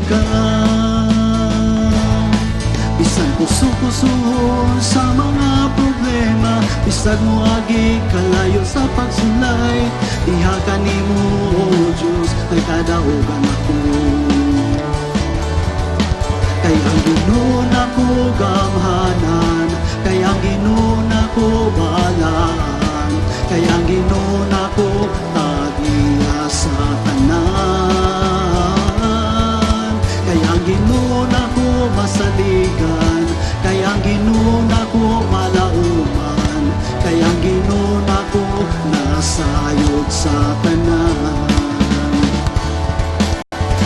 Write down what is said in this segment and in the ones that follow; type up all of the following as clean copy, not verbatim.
ka. Bisan puso-pusoon sa mga problema, bisag moagi kalayo sa pagsulay, diha kanimo, O Diyos, may kadaugan ako. Kay ang Ginoo nako gamhanan, kay ang Ginoo nako balaan, kay ang Ginoo nako tag-iya sa tanan. Kay ang Ginoo nako masaligan, kay ang Ginoo nako malauman, kay ang Ginoo nako nasayod sa tanan.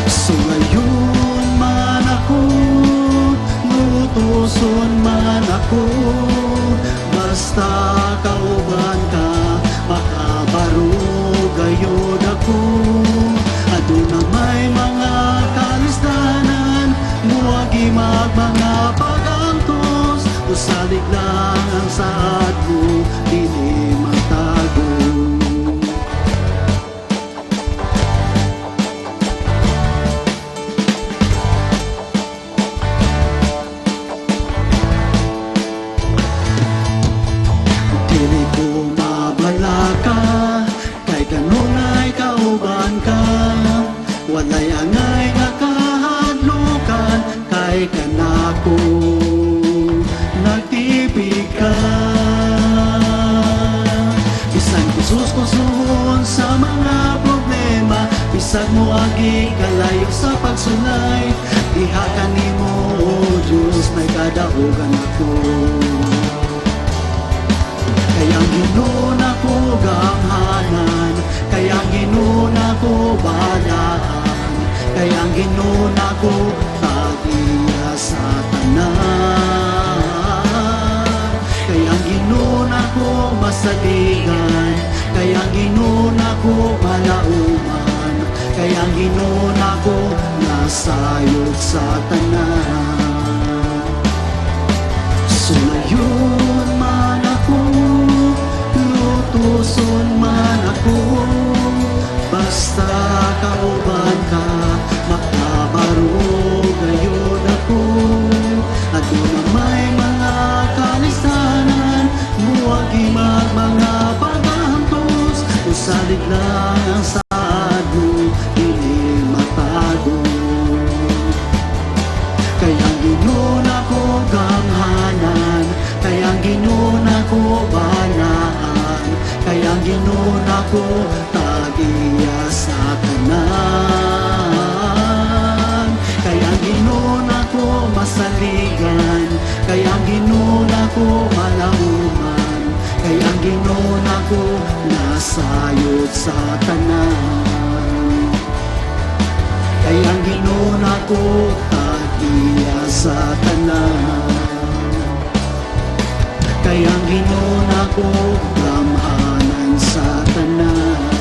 Sulayon man ako, lutuson man ako, basta kauban ka, makabaro gayod ako. Aduna may mga kalisdanan, muagi mag mga pagantos, usalig lang ang saad mo, dili matago. Dili ko mabalaka, kay kanunay kauban ka. Walay angay nga kahadlukan, kay kanako nagtibig ka. Bisan kuskus-kusuhon sa mga problema, bisag moagi kalayo sa pagsulay, diha kanimo, O Diyos, may kadaugan ako. Kay ang Ginoo nako gamhanan, kay ang Ginoo nako balaan, kay ang Ginoo nako tag-iya sa tanan. Kay ang Ginoo nako masaligan, kay ang Ginoo nako malauman, kay ang Ginoo nako nasayod sa tanan. Sulayon man ako, lutuson man ako, basta kauban ka, makabaro gayod ako. Aduna may mga kalistanan, muagi mag mga pagantos, usalig lang ang saad mo, dili matago. Kay ang Ginoo nako gamhanan, kay ang Ginoo nako balaan, kay ang Ginoo nako tag-iya sa tanan. Kay ang Ginoo nako masaligan, kay ang Ginoo nako malauman, kay ang Ginoo nako nasayod sa tanan. Kay ang Ginoo nako tag-iya sa tanan. Kay ang Ginoo nako gamhanan sa tanan.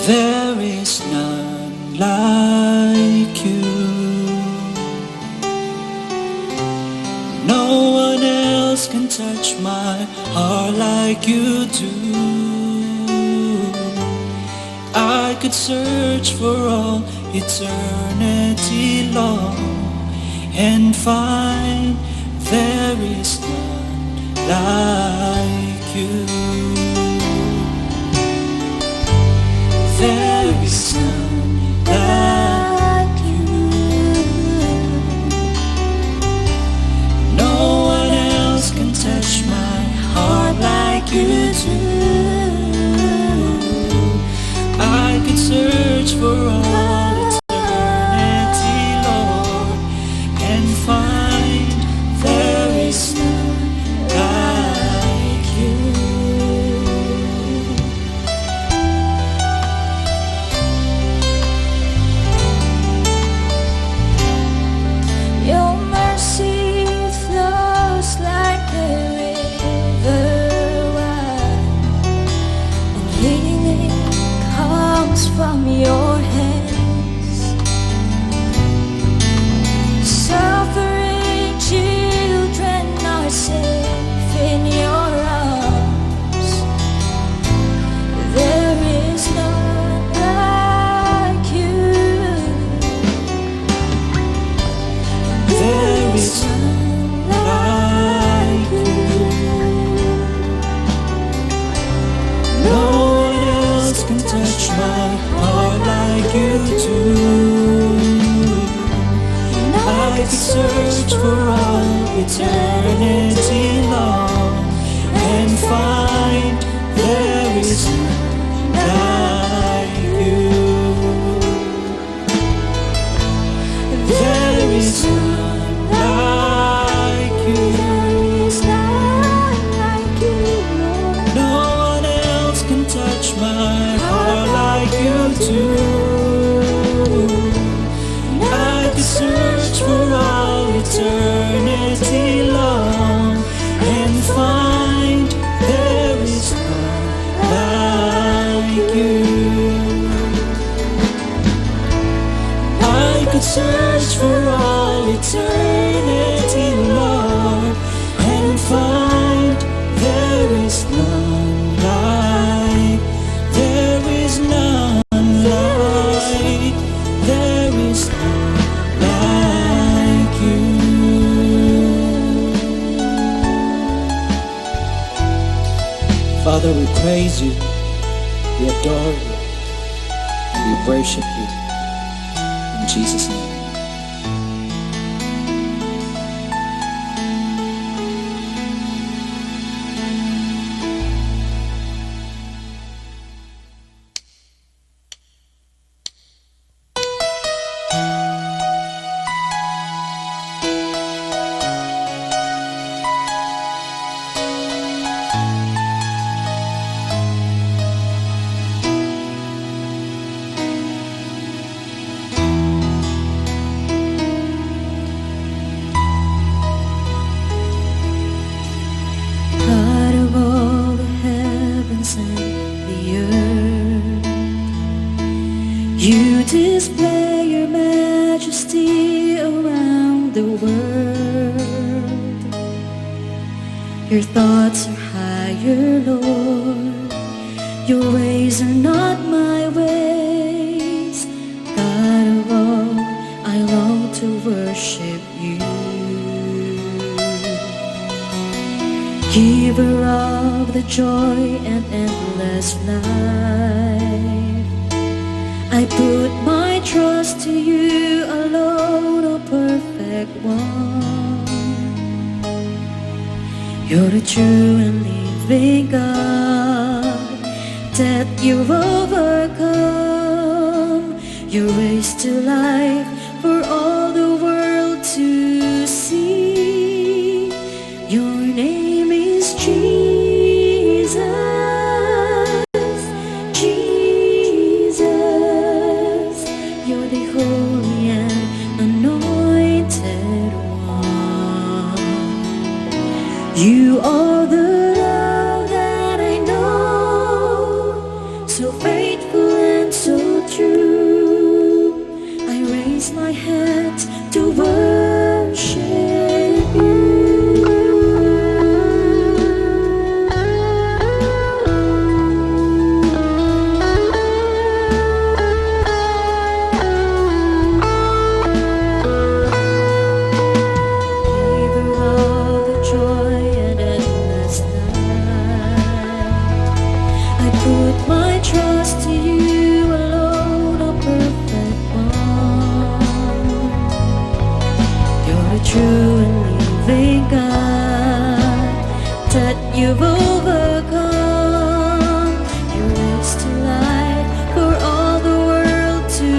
There is none like you. No one else can touch my heart like you do. I could search for all eternity long and find there is none like you. There is none like you. No one else can touch my heart like you do. I could search for all eternity, Lord, and find there is none like you. Your mercy flows like you do. I could search for all eternity long and find there is none like you. There is none like you. There is none like you, Lord. No one else can touch my heart like you do. I could search for all eternity long and find there is none like you. I could search for all eternity, Lord, and find there is none like, there is none like, there is none like you. Father, we praise you, we adore you, and we worship you. In Jesus' name. God of all the heavens and the earth, you display your majesty around the world. Your thoughts are higher, Lord. Your ways are not my ways. God of all, I long to worship you. Giver of the joy and endless life, I put my trust to you alone, O perfect one. You're the true and living God that you overcome. You raised to life for all the world to see. Your name is Jesus, Jesus. You're the holy and anointed one. You are the love that I know, so faithful and so true. I raise my hands to worship you. Giver of the joy and endless night, I put my trust to you alone, O perfect one. You're the true and living God that you've overcome. You raised to life for all the world to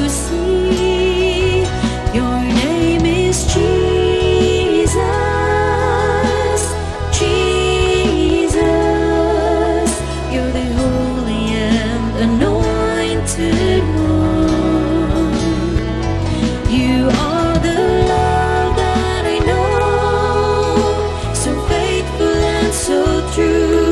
see. Your name is Jesus, Jesus. You're the holy and anointed one. You are the love that I know, so faithful and so true.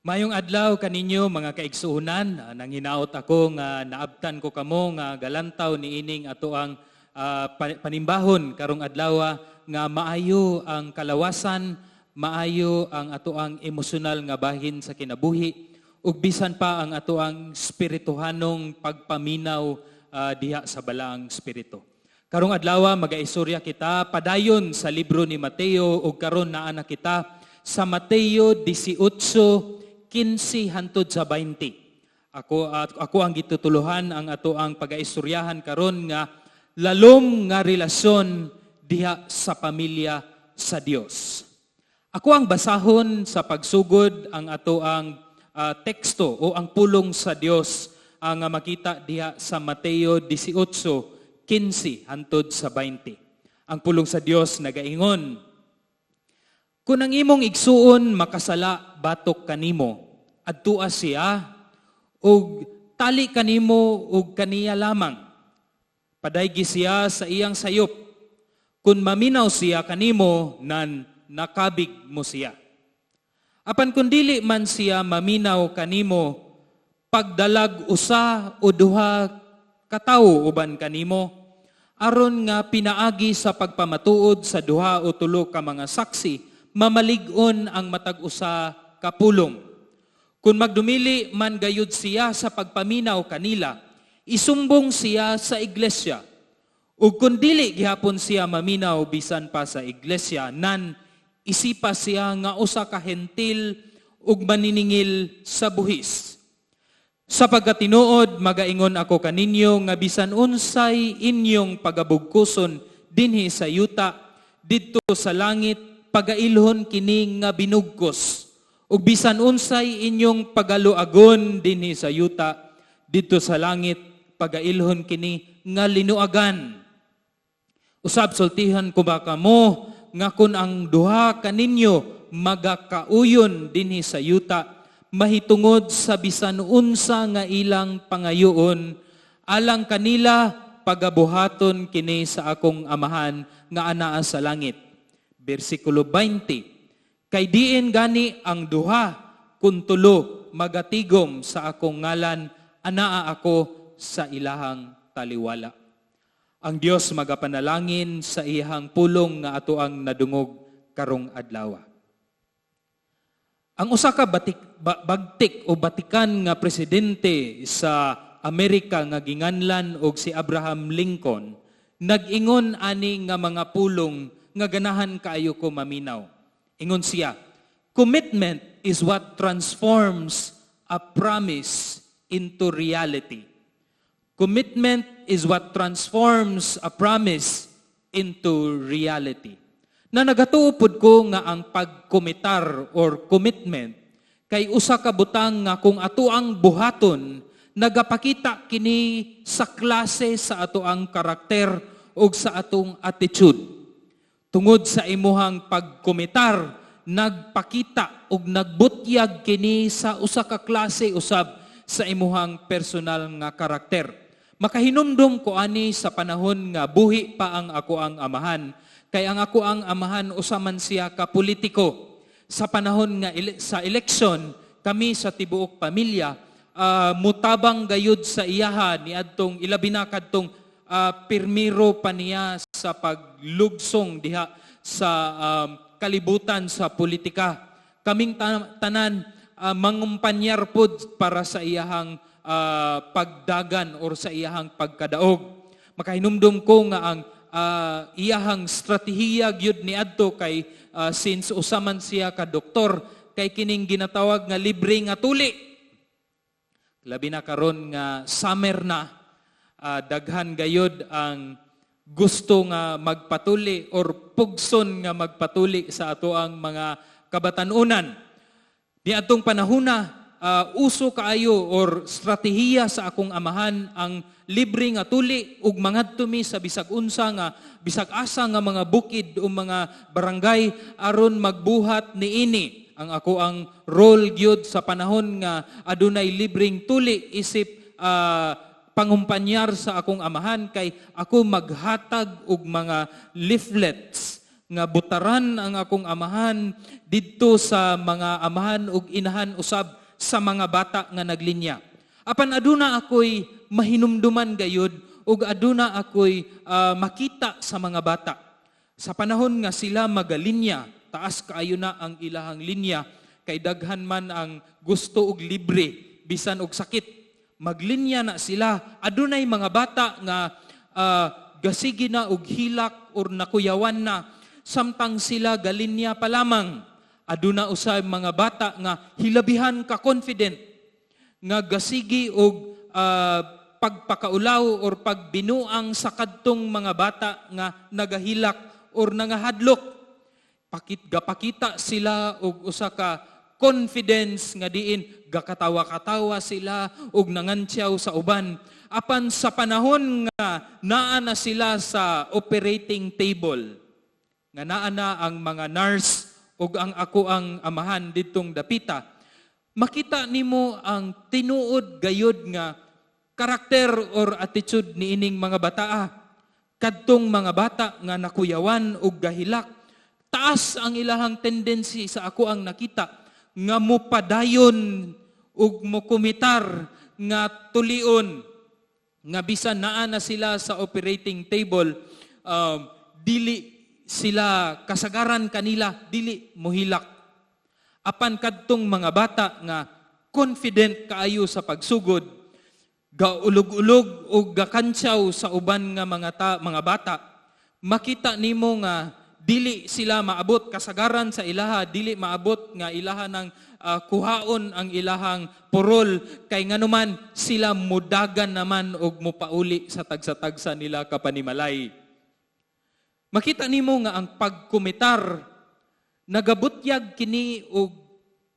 Mayong adlaw kaninyo, mga kaigsuonan. Nanginaot ako nga naabtan ko kamo nga galantaw niining ato ang panimbahon karong adlaw nga maayo ang kalawasan, maayo ang ato ang emosyonal nga bahin sa kinabuhi ug bisan pa ang ato ang spirituhanong pagpaminaw diha sa Balaang Espiritu. Karong adlaw, magaistorya kita padayon sa libro ni Mateo ug karon naa na kita sa Mateo 18:15 hantod sa 20. Ako ang gitutuluhan ang ato ang pagaistoryahan karon nga lalom nga relasyon diha sa pamilya sa Dios. Ako ang basahon sa pagsugod ang ato ang teksto o ang pulong sa Dios ang makita diha sa Mateo 18:15 hantod sa 20. Ang pulong sa Dios nagaingon, "Kung ang imong igsuon makasala batok kanimo, adtua siya ug tali kanimo ug kaniya lamang. Padaygi siya sa iyang sayop. Kung maminaw siya kanimo, nan nakabig mo siya. Apan kung dili man siya maminaw kanimo, pagdalag usa o duha katawo uban kanimo, aron nga pinaagi sa pagpamatuod sa duha o tulo ka mga saksi, mamalig-on ang matag usa ka pulong. Kung magdumili man gayud siya sa pagpaminaw kanila, isumbong siya sa iglesia. Ug kung dili gihapon siya maminaw bisan pa sa iglesia, nan isipa siya nga usa ka Hentil ug maniningil sa buhis. Sa pagkatinuod, magaingon ako kaninyo nga bisan unsay inyong pagabugkuson dinhi sa yuta, didto sa langit pagailhon kini nga binugkos. Ug bisan unsay inyong pagaluagon dinhi sa yuta, didto sa langit pagailhon kini nga linuagan. Usab sultihan ko ba kamo nga kun ang duha kaninyo magakauyon dinhi sa yuta mahitungod sa bisan unsa nga ilang pangayoon alang kanila, pagabuhaton kini sa akong Amahan nga anaa sa langit." Bersikulo 20. "Kay diin gani ang duha kun tulo magatigom sa akong ngalan, anaa ako sa ilahang taliwala." Ang Dios magapanalangin sa iyang pulong nga ato ang nadungog karong adlaw. Ang usa ka bagtik o batikan nga presidente sa Amerika nga ginganlan og si Abraham Lincoln nag-ingon ani nga mga pulong nga ganahan kaayo ko maminaw. Ingon siya, "Commitment is what transforms a promise into reality. Commitment is what transforms a promise into reality." Na nagatuo pud ko nga ang pagkomitar or commitment kay usa ka butang nga kung ato ang buhaton, nagapakita kini sa klase sa ato ang karakter ug sa atong attitude. Tungod sa imuhang pagkomitar, nagpakita ug nagbutyag kini sa usa ka klase usab sa imuhang personal nga karakter. Makahinumdum ko ani sa panahon nga buhi pa ang ako ang amahan, kay ang ako ang amahan usa man siya ka politiko. Sa panahon nga sa election, kami sa tibuok pamilya mutabang gayud sa iyaha niadtong, ilabi na kadtong pirmiro pa niya sa paglugsong diha sa kalibutan sa politika. Kaming tanan mangumpanyar pod para sa iyahang pagdagan or sa iyahang pagkadaog. Makahinumdum ko nga ang iyahang strategiya gyud niadto kay since usa man siya ka doktor, kay kining ginatawag nga libre nga tuli. Labi na karon nga summer na, daghan gayud ang gusto nga magpatuli or pugson nga magpatuli sa ato ang mga kabatanunan. Ni atong panahona, uso kaayo or strategiya sa akong amahan ang libre nga tuli ug mangadto mi sa bisag unsa nga bisag asa nga mga bukid o mga barangay aron magbuhat niini. Ang ako ang role gyud sa panahon nga adunay libreng tuli isip pangumpanyar sa akong amahan kay ako maghatag og mga leaflets Nga butaran ang akong amahan didto sa mga amahan ug inahan usab sa mga bata nga naglinya. Apan aduna ako'y mahinumduman gayud ug aduna ako'y makita sa mga bata. Sa panahon nga sila magalinya, taas kaayo na ang ilahang linya kay daghan man ang gusto og libre bisan og sakit. Maglinya na sila, adunay mga bata nga gasigi na og hilak or nakuyawan na samtang sila galinya pa lamang. Aduna usab mga bata nga hilabihan ka confident nga gasigi og pagpakaulaw or pagbinuang sa kadtong mga bata nga nagahilak or nangahadlok. Gapakita sila og usa ka confidence nga diin gakatawa-katawa sila og nangantyaw sa uban. Apan sa panahon nga naa na sila sa operating table, nga naa na ang mga nurse ug ang ako ang amahan didtong dapita, makita nimo ang tinuod gayud nga karakter or attitude niining mga bataa. Kadtong mga bata nga nakuyawan og gahilak, taas ang ilahang tendency sa ako ang nakita nga mopadayon ug mokomitar nga tulion nga bisan naa na sila sa operating table, dili sila kasagaran kanila dili mohilak. Apan kadtong mga bata nga confident kaayo sa pagsugod, gaulog-ulog ug gakantyaw sa uban nga mga bata, makita nimo nga dili sila maabot kasagaran sa ilaha, dili maabot nga ilaha ng kuhaon ang ilahang purol kay nganuman sila mudagan naman og mopauli sa tagsa-tagsa nila kapanimalay. Makita nimo nga ang pagkumitar nagabutyag kini og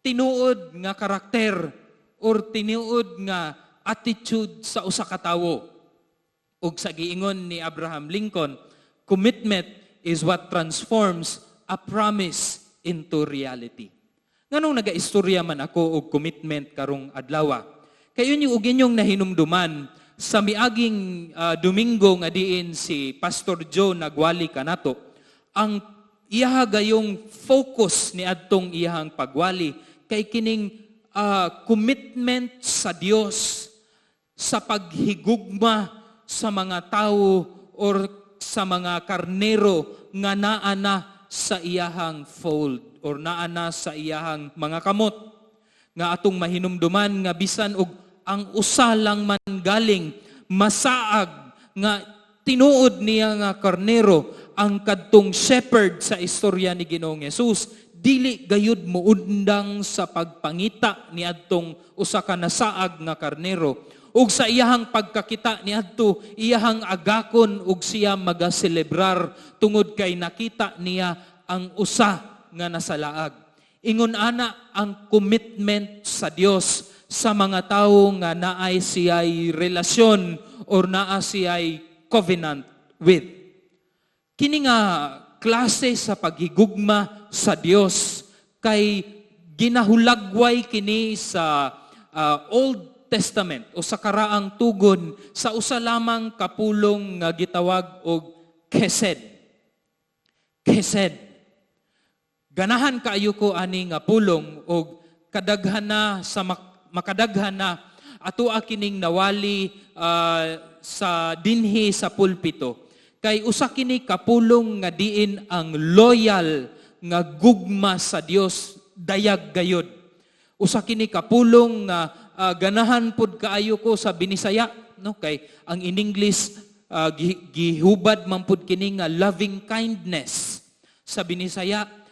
tinuod nga karakter or tinuod nga attitude sa usa ka tawo. Ug sa giingon ni Abraham Lincoln, "Commitment is what transforms a promise into reality." Nganong nagaistorya man ako og commitment karong adlaw? Kay inyo ug inyong nahinumduman sa miaging Domingo nga diin si Pastor Joe nagwali kanato, ang iyaha gayong focus ni adtong iyahang pagwali kay kining commitment sa Dios sa paghigugma sa mga tao or sa mga karnero nga naa na sa iyahang fold or naa na sa iyahang mga kamot, nga atong mahinumduman nga bisan og ang usa lang man galing masaag nga tinuod niya nga karnero, ang kadtong shepherd sa istorya ni Ginoong Hesus dili gayud muundang sa pagpangita ni adtong usa ka nasaag nga karnero, ug sa iyahang pagkakita niadto, iyahang agakon ug siya magaselebrar tungod kay nakita niya ang usa nga nasalaag. Ingon ana ang commitment sa Dios sa mga tawo nga naay siyay relasyon or naa siyay covenant with. Kini nga klase sa paghigugma sa Dios kay ginahulagway kini sa Old Testament o sa Karaang Tugon sa usa lamang kapulong nga gitawag og kesed. Kesed. Ganahan kaayo ko ani nga pulong og kadaghan na sa makadaghan na ato kining nawali sa dinhi sa pulpito. Kay usa kini kapulong nga diin ang loyal nga gugma sa Dios dayag gayod. Usa kini kapulong nga ganahan pud kaayo ko sa Binisaya, no, kay ang in English gihubad man pud kini nga loving kindness. Sa Binisaya,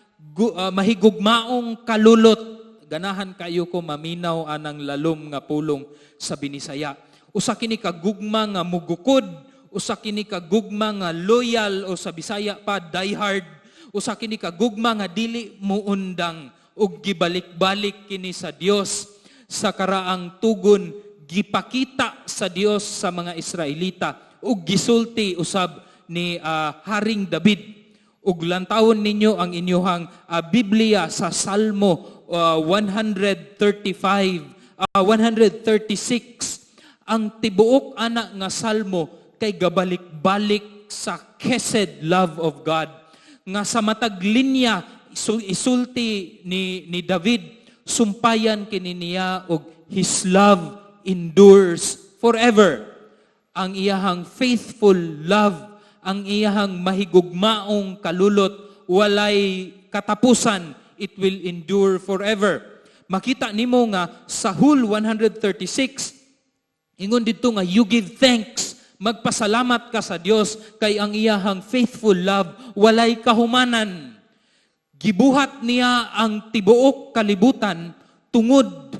mahigugmaong kalulot. Ganahan kayo ko maminaw anang lalom nga pulong sa Binisaya. Usa kini ka gugma nga mugukod, usa kini ka gugma nga loyal o sa Bisaya pa, diehard, usa kini ka gugma nga dili muundang ug gibalik-balik kini sa Dios sa Karaang Tugon, gipakita sa Dios sa mga Israelita ug gisulti usab ni Haring David. Ug lantawon ninyo ang inyuhang Biblia sa Salmo 135, 136. Ang tibuok ana nga salmo kay gabalik-balik sa kesed love of God. Nga sa matag linya isulti ni David, sumpayan kini niya og "His love endures forever." Ang iyahang faithful love, ang iyahang mahigugmaong kalulot, walay katapusan, it will endure forever. Makita nimo nga sa whole 136, ingon didto nga you give thanks, magpasalamat ka sa Dios kay ang iyahang faithful love walay kahumanan. Gibuhat niya ang tibuok kalibutan tungod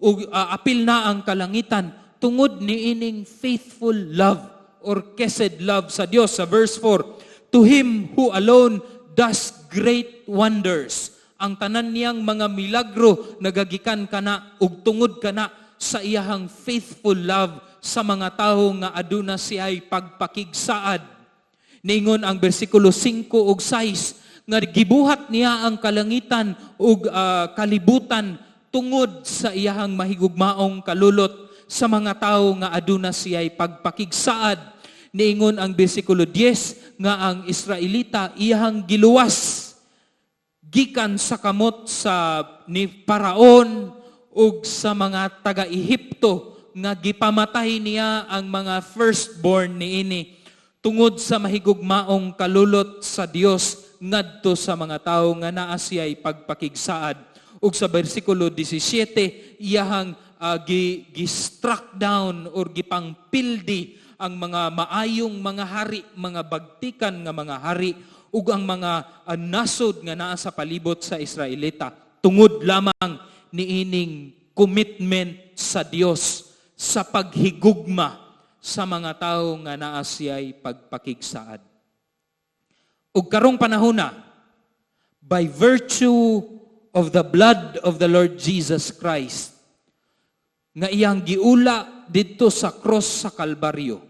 ug apil na ang kalangitan tungod niining faithful love or kesed love sa Dios. Sa verse 4, to Him who alone does great wonders. Ang tanan niyang mga milagro nagagikan kana ug tungod kana sa iyahang faithful love sa mga tawo nga aduna siya'y pagpakigsaad. Ningon ang bersikulo 5 ug 6 nga gibuhat niya ang kalangitan ug kalibutan tungod sa iyahang mahigugmaong kalulot sa mga tawo nga aduna siya'y pagpakigsaad. Niingon ang bersikulo 10 nga ang Israelita iyahang giluwas gikan sa kamot sa ni Paraon ug sa mga taga-Ehipto nga gipamatay niya ang mga firstborn niini tungod sa mahigugmaong kalulot sa Dios ngadto sa mga tawo nga naa siya'y pagpakigsaad. Ug sa bersikulo 17, iyahang gi-struck down or gipangpildi ang mga maayong mga hari, mga bagtikan nga mga hari ug ang mga nasod nga naa sa palibot sa Israelita tungod lamang niining commitment sa Dios sa paghigugma sa mga tawo nga naa siya'y pagpakigsaad. Ug karong panahona, by virtue of the blood of the Lord Jesus Christ, nga iyang giula didto sa cross sa Kalbaryo.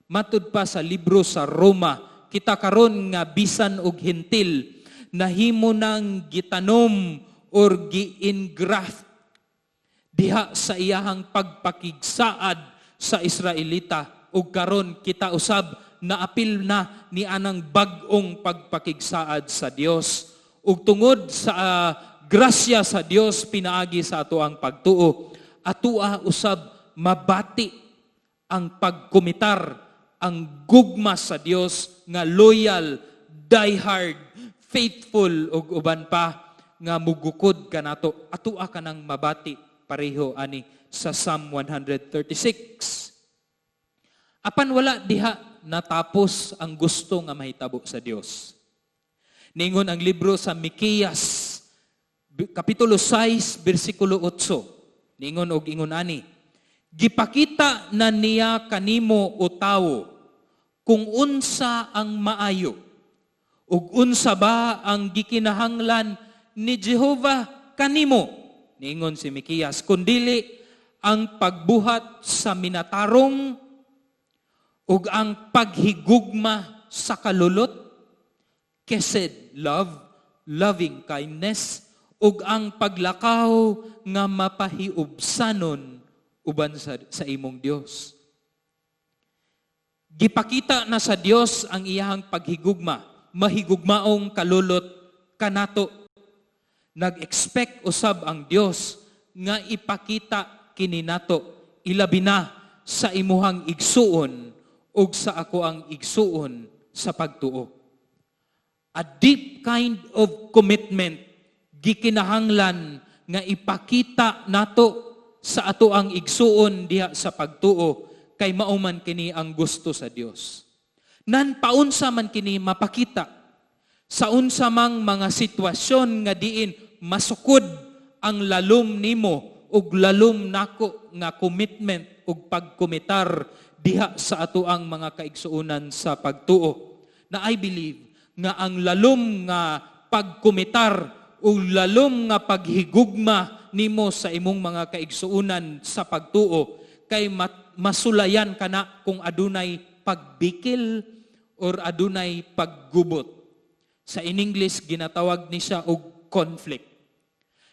Matud pa sa libro sa Roma, kita karon nga bisan og Hentil, nahimo nang gitanom or gi-engraft diha sa iyahang pagpakigsaad sa Israelita, ug karon kita usab naapil na ni anang bag-ong pagpakigsaad sa Dios. Ug tungod sa grasya sa Dios pinaagi sa atoang pagtuo, atoa usab mabati ang pagkomitar, ang gugma sa Dios nga loyal, diehard, faithful ug uban pa nga mugukod kanato. Atoa kanang mabati pareho ani sa Psalm 136. Apan wala diha natapos ang gusto nga mahitabo sa Dios. Ningon ang libro sa Miqueas kapitulo 6 bersikulo 8. Ningon og ingon ani: "Gipakita na niya kanimo, o tawo, kung unsa ang maayo ug unsa ba ang gikinahanglan ni Jehova kanimo." Ningon si Miqueas, kundili ang pagbuhat sa minatarong ug ang paghigugma sa kalulot, kesed love, loving kindness, ug ang paglakaw nga mapahiubsanon uban sa imong Dios. Gipakita na sa Dios ang iyahang paghigugma, mahigugmaong kalulot kanato. Nag-expect usab ang Dios nga ipakita kini nato, ilabi na sa imuhang igsuon ug sa akoang igsuon sa pagtuo. A deep kind of commitment gikinahanglan nga ipakita nato sa atoang igsuon diha sa pagtuo kay mao man kini ang gusto sa Dios. Nan paunsa man kini mapakita? Sa unsa mang mga sitwasyon nga diin masukod ang lalom nimo ug lalom nako nga commitment ug pagkomitar diha sa atoang mga kaigsuonan sa pagtuo. Na I believe nga ang lalom nga pagkomitar ug lalom nga paghigugma nimo sa imong mga kaigsuonan sa pagtuo kay masulayan kana kung adunay pagbikil or adunay paggubot. Sa in English, ginatawag ni siya og conflict.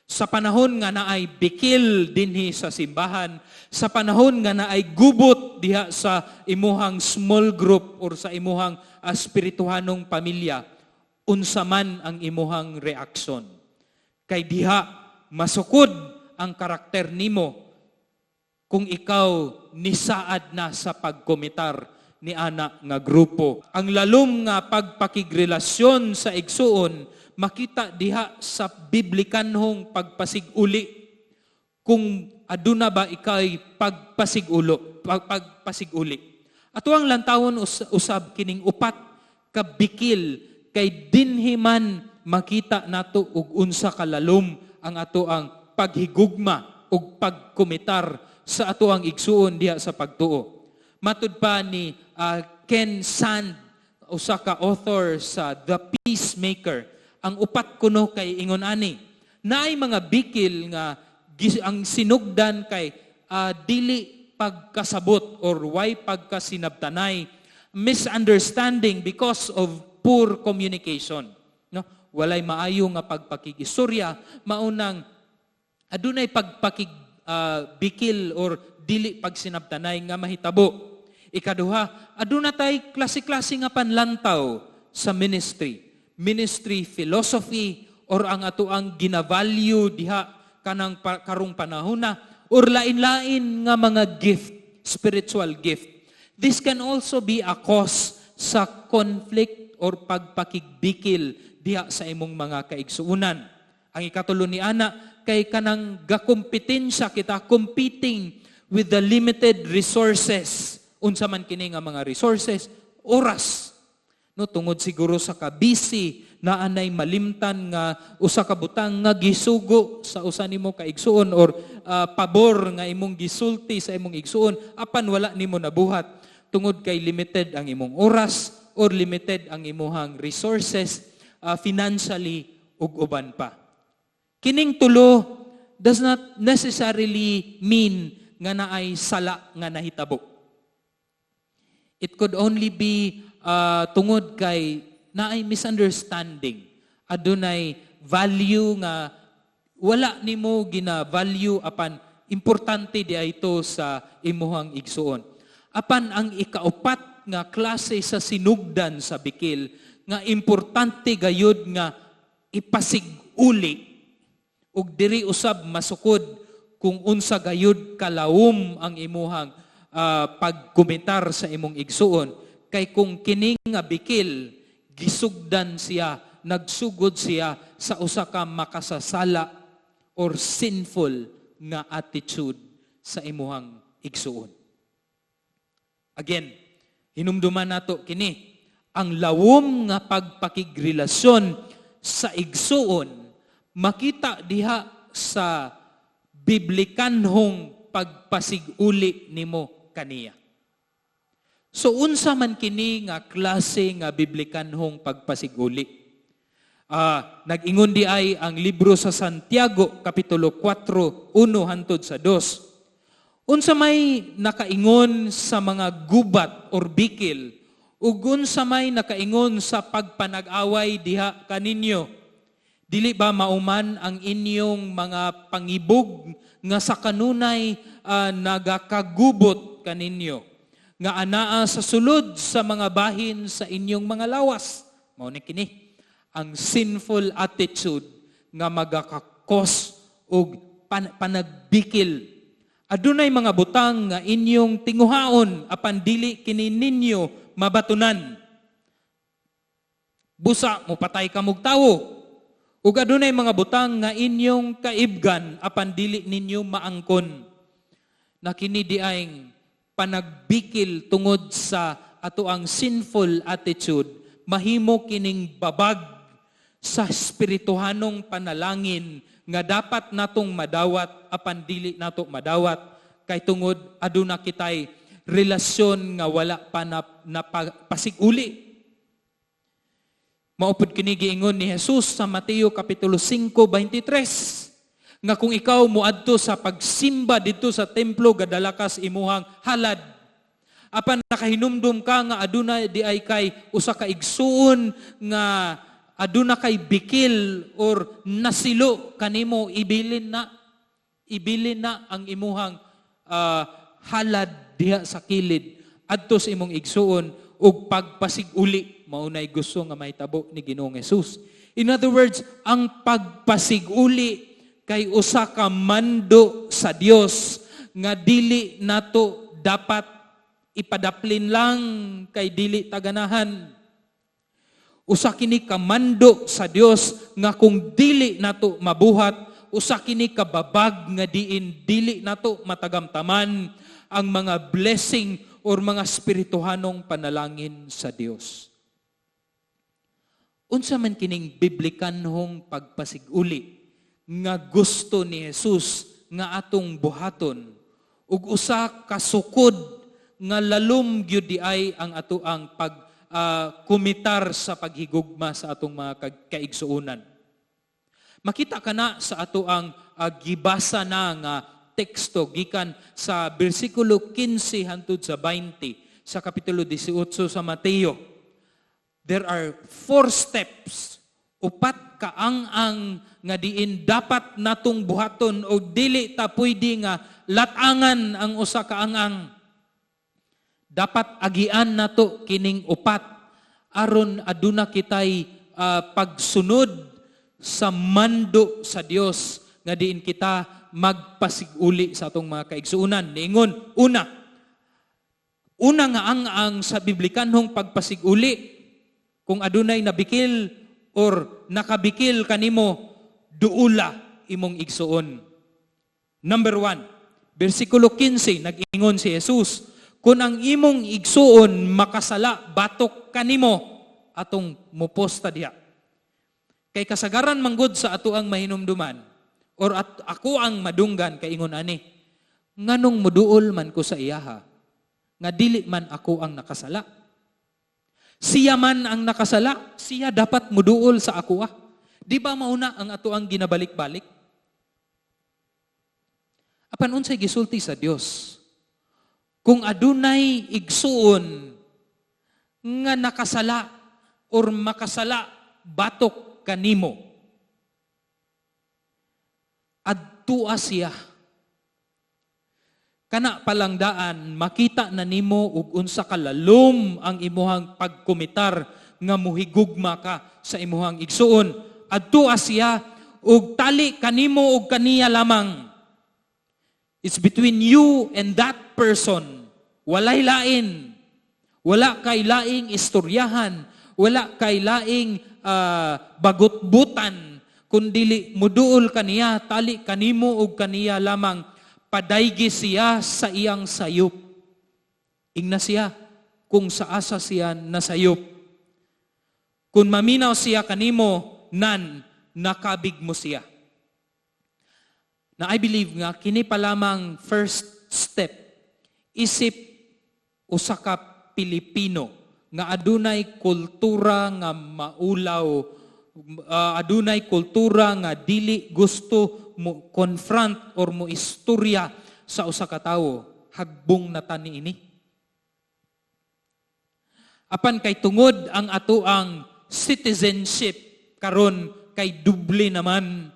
Sa panahon nga naay bikil dinhi sa simbahan, sa panahon nga naay gubot diha sa imuhang small group or sa imuhang espirituhanong pamilya, Unsa man ang imuhang reaksyon. Kay diha masukod ang karakter nimo kung ikaw nisaad na sa pagkomitar ni ana nga grupo. Ang lalom nga pagpakigrelasyon sa igsuon makita diha sa biblikanhong pagpasiguli, kung aduna ba ikay pagpasiguli. Ato ang lantawon usab kining upat ka bikil kay dinhi man makita nato og unsa kalalom ang ato ang paghigugma ug pagkomitar sa ato ang igsuon diha sa pagtuo. Matud pa ni Ken Sande, usa ka author sa The Peacemaker, ang upat kuno kay ingon ani: Naay mga bikil nga ang sinugdan kay dili pagkasabot or way pagkasinabtanay, misunderstanding because of poor communication, no? Walay maayo nga pagpakigistorya, maunang adunay pagpakig bikil or dili pagsinabtanay nga mahitabo. Ikaduha, aduna tay klase-klase nga panlantaw sa ministry. Ministry philosophy or ang atoang gina-value diha kanang karong panahon na or lain-lain nga mga gift, spiritual gift. This can also be a cause sa conflict or pagpakigbikil diha sa imong mga kaigsuunan. Ang ikatulo ni ana kay kanang gakompetensya kita, competing with the limited resources. Unsa man kini nga mga resources? Oras. No, tungod siguro sa kabisi, naa nay malimtan nga usa ka butang nga gisugo sa usa nimo ka igsuon or pabor nga imong gisulti sa imong igsuon apan wala nimo nabuhat tungod kay limited ang imong oras or limited ang imuhang resources financially ug uban pa. Kining tulo does not necessarily mean nga naay sala nga nahitabo. It could only be tungod kay naay misunderstanding. Adunay value nga wala nimo gina-value apan importante di ito sa imuhang igsuon. Apan ang ikaupat nga klase sa sinugdan sa bikil nga importante gayud nga ipasiguli ug diri usab masukod kung unsa gayud kalawom ang imuhang pagkomentar sa imong igsuon, kay kung kini nga bikil gisugdan siya, nagsugod siya sa usa ka makasasala or sinful nga attitude sa imuhang igsuon. Again, hinumduman nato kini: ang lawom nga pagpakigrelasyon sa igsuon makita diha sa biblikanhong pagpasiguli nimo kaniya. So unsa man kini nga klase nga biblikanhong pagpasiguli? Nag-ingon di ay ang libro sa Santiago kapitulo 4, 1 hantod sa 2. Unsa may nakaingon sa mga gubat or bikil ug unsa may nakaingon sa pagpanag-away diha kaninyo? Dili ba mauman ang inyong mga pangibog nga sa kanunay nagakagubot kaninyo nga anaa sa sulod sa mga bahin sa inyong mga lawas? Mao ni kini ang sinful attitude nga magaka-cause og panagbikil. Adunay mga butang nga inyong tinguhaon apan dili kini ninyo mabatunan. Busa mopatay ka mog tawo. Ug adunay mga butang nga inyong kaibgan apan dili ninyo maangkon. Na kini di ay panagbikil tungod sa ato ang sinful attitude, mahimo kining babag sa espirituhanong panalangin nga dapat natong madawat apan dili nato madawat kay tungod aduna kitay relasyon nga wala pa na pasiguli. Mao pud kini giingon ni Jesus sa Mateo kapitulo 5:23 nga kung ikaw moadto sa pagsimba didto sa templo, gadala kas imuhang halad apan nakahinumdum ka nga aduna di ay kay usa ka igsuon nga aduna kay bikil or nasilo kanimo, ibilin na ang imuhang halad diha sa kilid adto sa imong igsuon. ug pagpasiguli. Mao nay gusto nga mahitabo ni Ginoong Jesus. In other words, ang pagpasiguli kay usa ka mando sa Dios nga dili nato dapat ipadaplin lang kay dili taganahan. Usa kini ka mando sa Dios nga kung dili nato mabuhat, usa kini ka babag nga diin dili nato matagamtaman ang mga blessing or mga spirituhanong panalangin sa Dios. Unsa man kining biblikanhong pagpasiguli nga gusto ni Jesus nga atong buhaton ug usa ka sukod nga lalom gyud diay ang atoang pag kumitar sa paghigugma sa atong mga kaigsuonan? Makita kana sa atoang gibasa na nga teksto gikan sa bersikulo 15 hangtod sa 20 sa kapitulo 18 sa Mateo. There are four steps, upat ka ang-ang nga diin dapat natong buhaton o dili ta pwede nga latangan ang usa ka ang-ang. Dapat agian nato kining upat aron aduna kitay pagsunod sa mando sa Dios nga diin kita magpasiguli sa atong mga kaigsuonan. Niingon, una, una nga ang-ang sa biblikanhong pagpasiguli, kung adunay nabikil or nakabikil kanimo, duula imong igsuon. Number 1, versikulo 15, nag-ingon si Jesus, "Kung ang imong igsuon makasala batok kanimo," atong muposta diha. Kay kasagaran manggod sa ato ang mahinumduman or at ako ang madunggan kay ingon ani, "Nganong muduol man ko sa iyaha nga dili man ako ang nakasala? Siya man ang nakasala, siya dapat muduol sa ako ah." Di ba mauna ang ato ang ginabalik-balik? Apan unsay gisulti sa Dios? Kung adunay igsuon nga nakasala or makasala batok kanimo, adtua siya. Kana palang daan, makita na nimo ug unsa kalalom ang imuhang pagkumitar nga muhigugma ka sa imuhang igsuon. Adtua siya ug tali kanimo ug kaniya lamang. It's between you and that person. Walay lain. Wala kay laing istoryahan. Wala kay laing bagutbutan. Kundili muduol kaniya, tali kanimo ug kaniya lamang. Padaygi siya sa iyang sayop. Ingna siya kung sa asa siya nasayop. Kung maminaw siya kanimo, nan nakabig mo siya. Na I believe nga kini pa lamang first step, isip usa ka Pilipino nga adunay kultura nga maulaw, adunay kultura nga dili gusto mo confront or mo istorya sa usa ka tawo, hagbong na tani ini. Apan kay tungod ang atoang citizenship karon kay doble naman,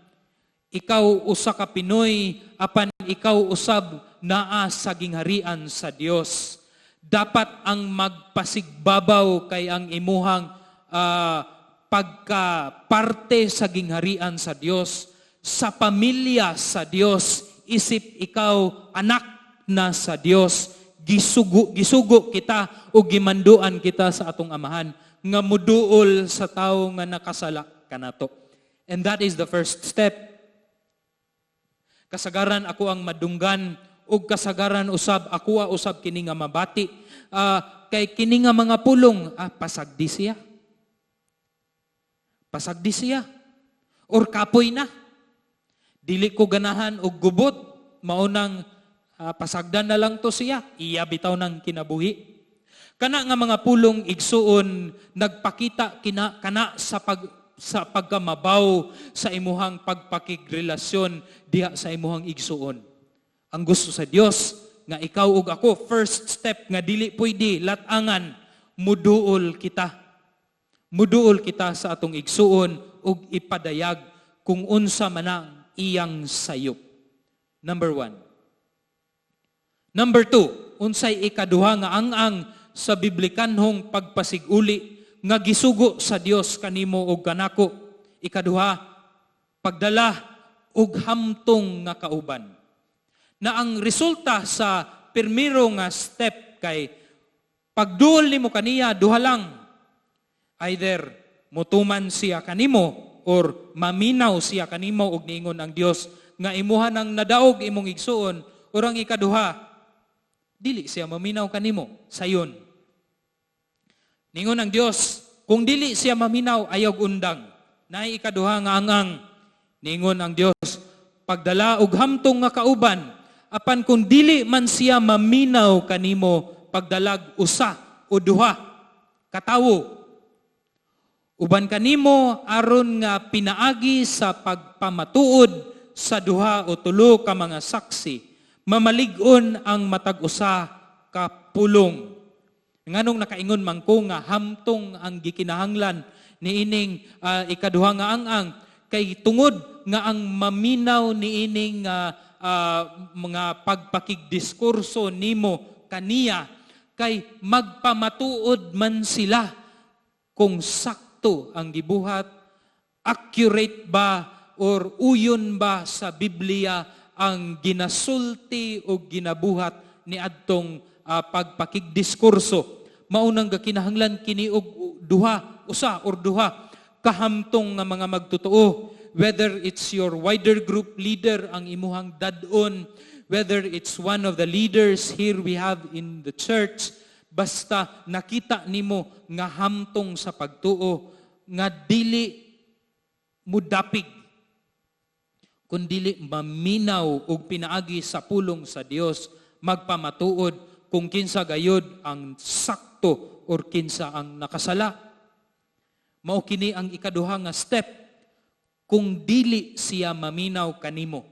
ikaw usa ka Pinoy apan ikaw usab naa sa gingharian sa Dios. Dapat ang magpasigbabaw kay ang imuhang pagka-parte sa gingharian sa Dios, sa pamilya sa Dios, isip ikaw anak na sa Dios. Gisugo kita o gimanduan kita sa atong amahan nga muduol sa tawo nga nakasala kanato. And that is the first step. Kasagaran ako ang madunggan ug kasagaran usab ako usab kini nga mabati. Kay kini nga mga pulong, pasagdi siya. Pasagdi siya. Or kapoy na. Dili ko ganahan og gubot, maunang pasagdan na lang to siya. Iya bitaw ng kinabuhi. Kana nga mga pulong, igsuon, nagpakita kina kana sa pagkamabaw sa imuhang pagpakigrelasyon diha sa imuhang igsuon. Ang gusto sa Dios nga ikaw ug ako, first step nga dili pwede latangan, muduol kita. Muduol kita sa atong igsuon ug ipadayag kung unsa man ang iyang sayop. Number 1. Number 2, unsay ikaduha nga ang-ang sa biblikanhong pagpasiguli nga gisugo sa Dios kanimo ug kanako. Ikaduha, pagdala og hamtong nga kauban. Na ang resulta sa primero nga step kay pagduol nimo kaniya, duha lang. Either mutuman siya kanimo or maminaw siya kanimo og niingon ang Dios nga imuha nang nadaog imong igsuon, or ang ikaduha, dili siya maminaw kanimo sayon. Ningon ang Dios, kung dili siya maminaw, ayaw undang. Naay ikaduha nga angang. Ningon ang Dios, pagdala og hamtong nga kauban, apan kung dili man siya maminaw kanimo, pagdalag usa o duha katawo uban kanimo, aron nga pinaagi sa pagpamatuod sa duha o tulo ka mga saksi, mamalig-on ang matag usa ka pulong. Nganong nakaingon man ko nga hamtong ang gikinahanglan niining ikaduha nga ang-ang? Kay tungod nga ang maminaw niining mga pagpakigdiskurso nimo kaniya kay magpamatuod man sila kung sakto ang gibuhat, accurate ba or uyon ba sa Biblia ang ginasulti o ginabuhat ni adtong pagpakigdiskurso. Maunang gakinahanglan kini og duha, usa or duha kahamtong nga mga magtotoo, whether it's your wider group leader ang imuhang dad-on, whether it's one of the leaders here we have in the church, basta nakita nimo nga hamtong sa pagtuo, nga dili mudapig kung dili maminaw og pinaagi sa pulong sa Dios magpamatuod kung kinsa gayod ang sakto or kinsa ang nakasala. Mao kini ang ikaduha nga step kung dili siya maminaw kanimo.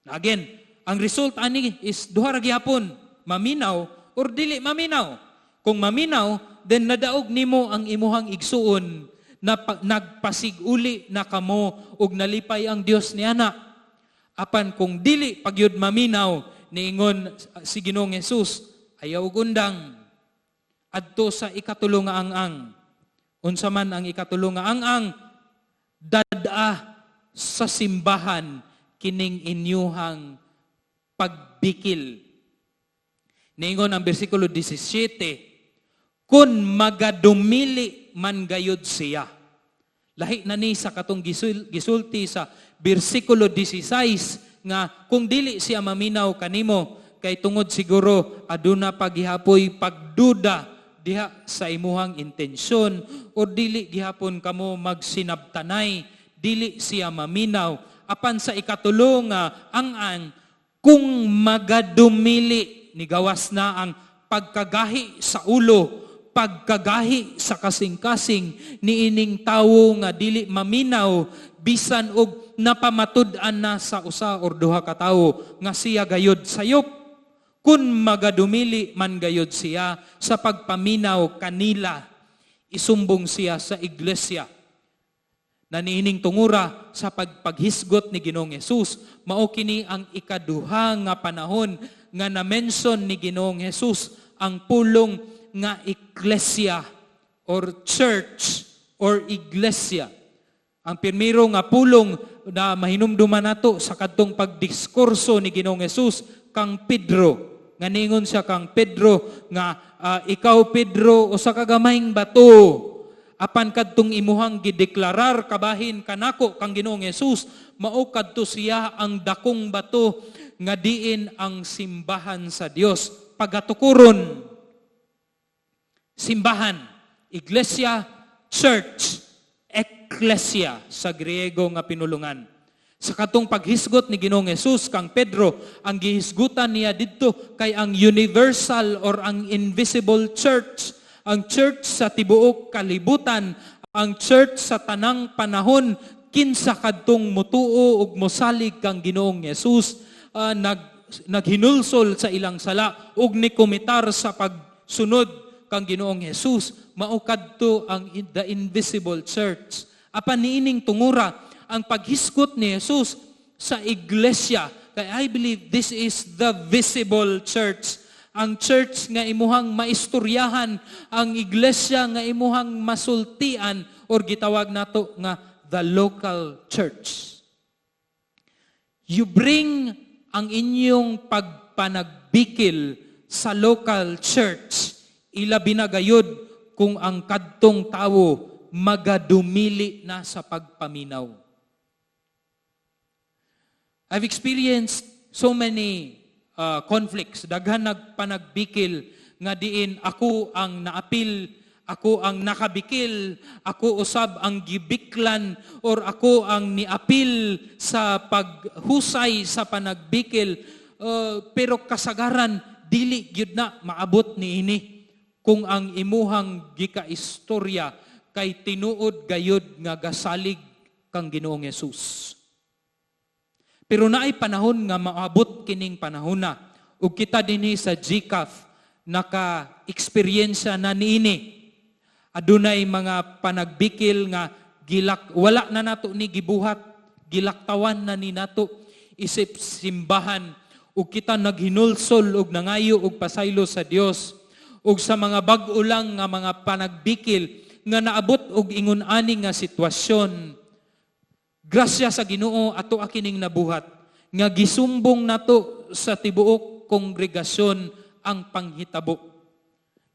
Again, ang result ani is duha ra gihapon, maminaw or dili maminaw. Kung maminaw, then nadaog nimo ang imuhang igsuon na nagpasiguli na kamo ug nalipay ang Dios niana. Apan kung dili pagyud maminaw, niingon si Ginoong Hesus, ayaw undang, adto sa ikatulo nga ang-ang. Unsa man ang ikatulo nga ang-ang? Dad-a sa simbahan kining inyuhang pagbikil. Niingon ang bersikulo 17, kung magadumili man gayud siya. Lahi na ni sa katong gisulti sa bersikulo 16 nga kung dili siya maminaw kanimo, kay tungod siguro aduna paghihapoy pagduda diha sa imuhang intensyon or dili gihapon kamo magsinabtanay, dili siya maminaw. Apan sa ikatulo nga ang-ang, kung magadumili, nigawas na ang pagkagahi sa ulo, pagkagahi sa kasing-kasing niining tawo nga dili maminaw, bisan og napamatud-an na sa usa or duha ka tawo nga siya gayod sayop, kun magadumili man gayod siya sa pagpaminaw kanila, isumbong siya sa iglesia. Na niining tungura sa pagpaghisgot ni Ginoong Hesus, mao kini ang ikaduha nga panahon nga na-mention ni Ginoong Hesus ang pulong nga eklesia or church or iglesia. Ang primero nga pulong na mahinumduman nato sa kadtong pagdiskurso ni Ginoong Hesus kang Pedro, nga ningon siya kang Pedro nga "Ikaw Pedro, usa ka gamayng bato. Apan kadtong imuhang gideklarar kabahin kanako kang Ginoong Hesus, mao kadto siya ang dakong bato nga diin ang simbahan sa Dios pagatukuron." Simbahan, iglesia, church, ekklesia sa Griego nga pinulungan. Sa katong paghisgot ni Ginoong Hesus kang Pedro, ang gihisgutan niya didto kay ang universal or ang invisible church, ang church sa tibuok kalibutan, ang church sa tanang panahon, kinsa kadtong mutuo ug mosalig kang Ginoong Hesus, naghinulsol sa ilang sala ug nikomitar sa pagsunod kang Ginoong Hesus, mao kadto ang the invisible church. Apan niining tungura, ang paghisgot ni Jesus sa iglesia, kay I believe this is the visible church. Ang church nga imuhang maistoryahan, ang iglesia nga imuhang masultian or gitawag nato nga the local church. You bring ang inyong pagpanagbikil sa local church, ilabi na gayud kung ang kadtong tawo magadumili na sa pagpaminaw. I've experienced so many conflicts, daghan nagpanagbikil nga diin ako ang naapil, ako ang nakabikil, ako usab ang gibiklan or ako ang niapil sa paghusay sa panagbikil. Pero kasagaran dili gyud na maabot niini kung ang imuhang gikaistorya kay tinuod gayud nga gasalig kang Ginoong Hesus. Pero naay panahon nga maabot kining panahon na ug kita dinhi sa GCAF naka-eksperyensya na niini. Adunay mga panagbikil nga gilak wala na nato ni gibuhat, gilaktawan na ni nato isip simbahan ug kita naghinulsol ug nangayo og pasaylo sa Dios ug sa mga bag-o lang nga mga panagbikil nga naabot og ingon ani nga sitwasyon. Grasya sa Ginoo, ato kining nabuhat nga gisumbong nato sa tibuok kongregasyon ang panghitabo.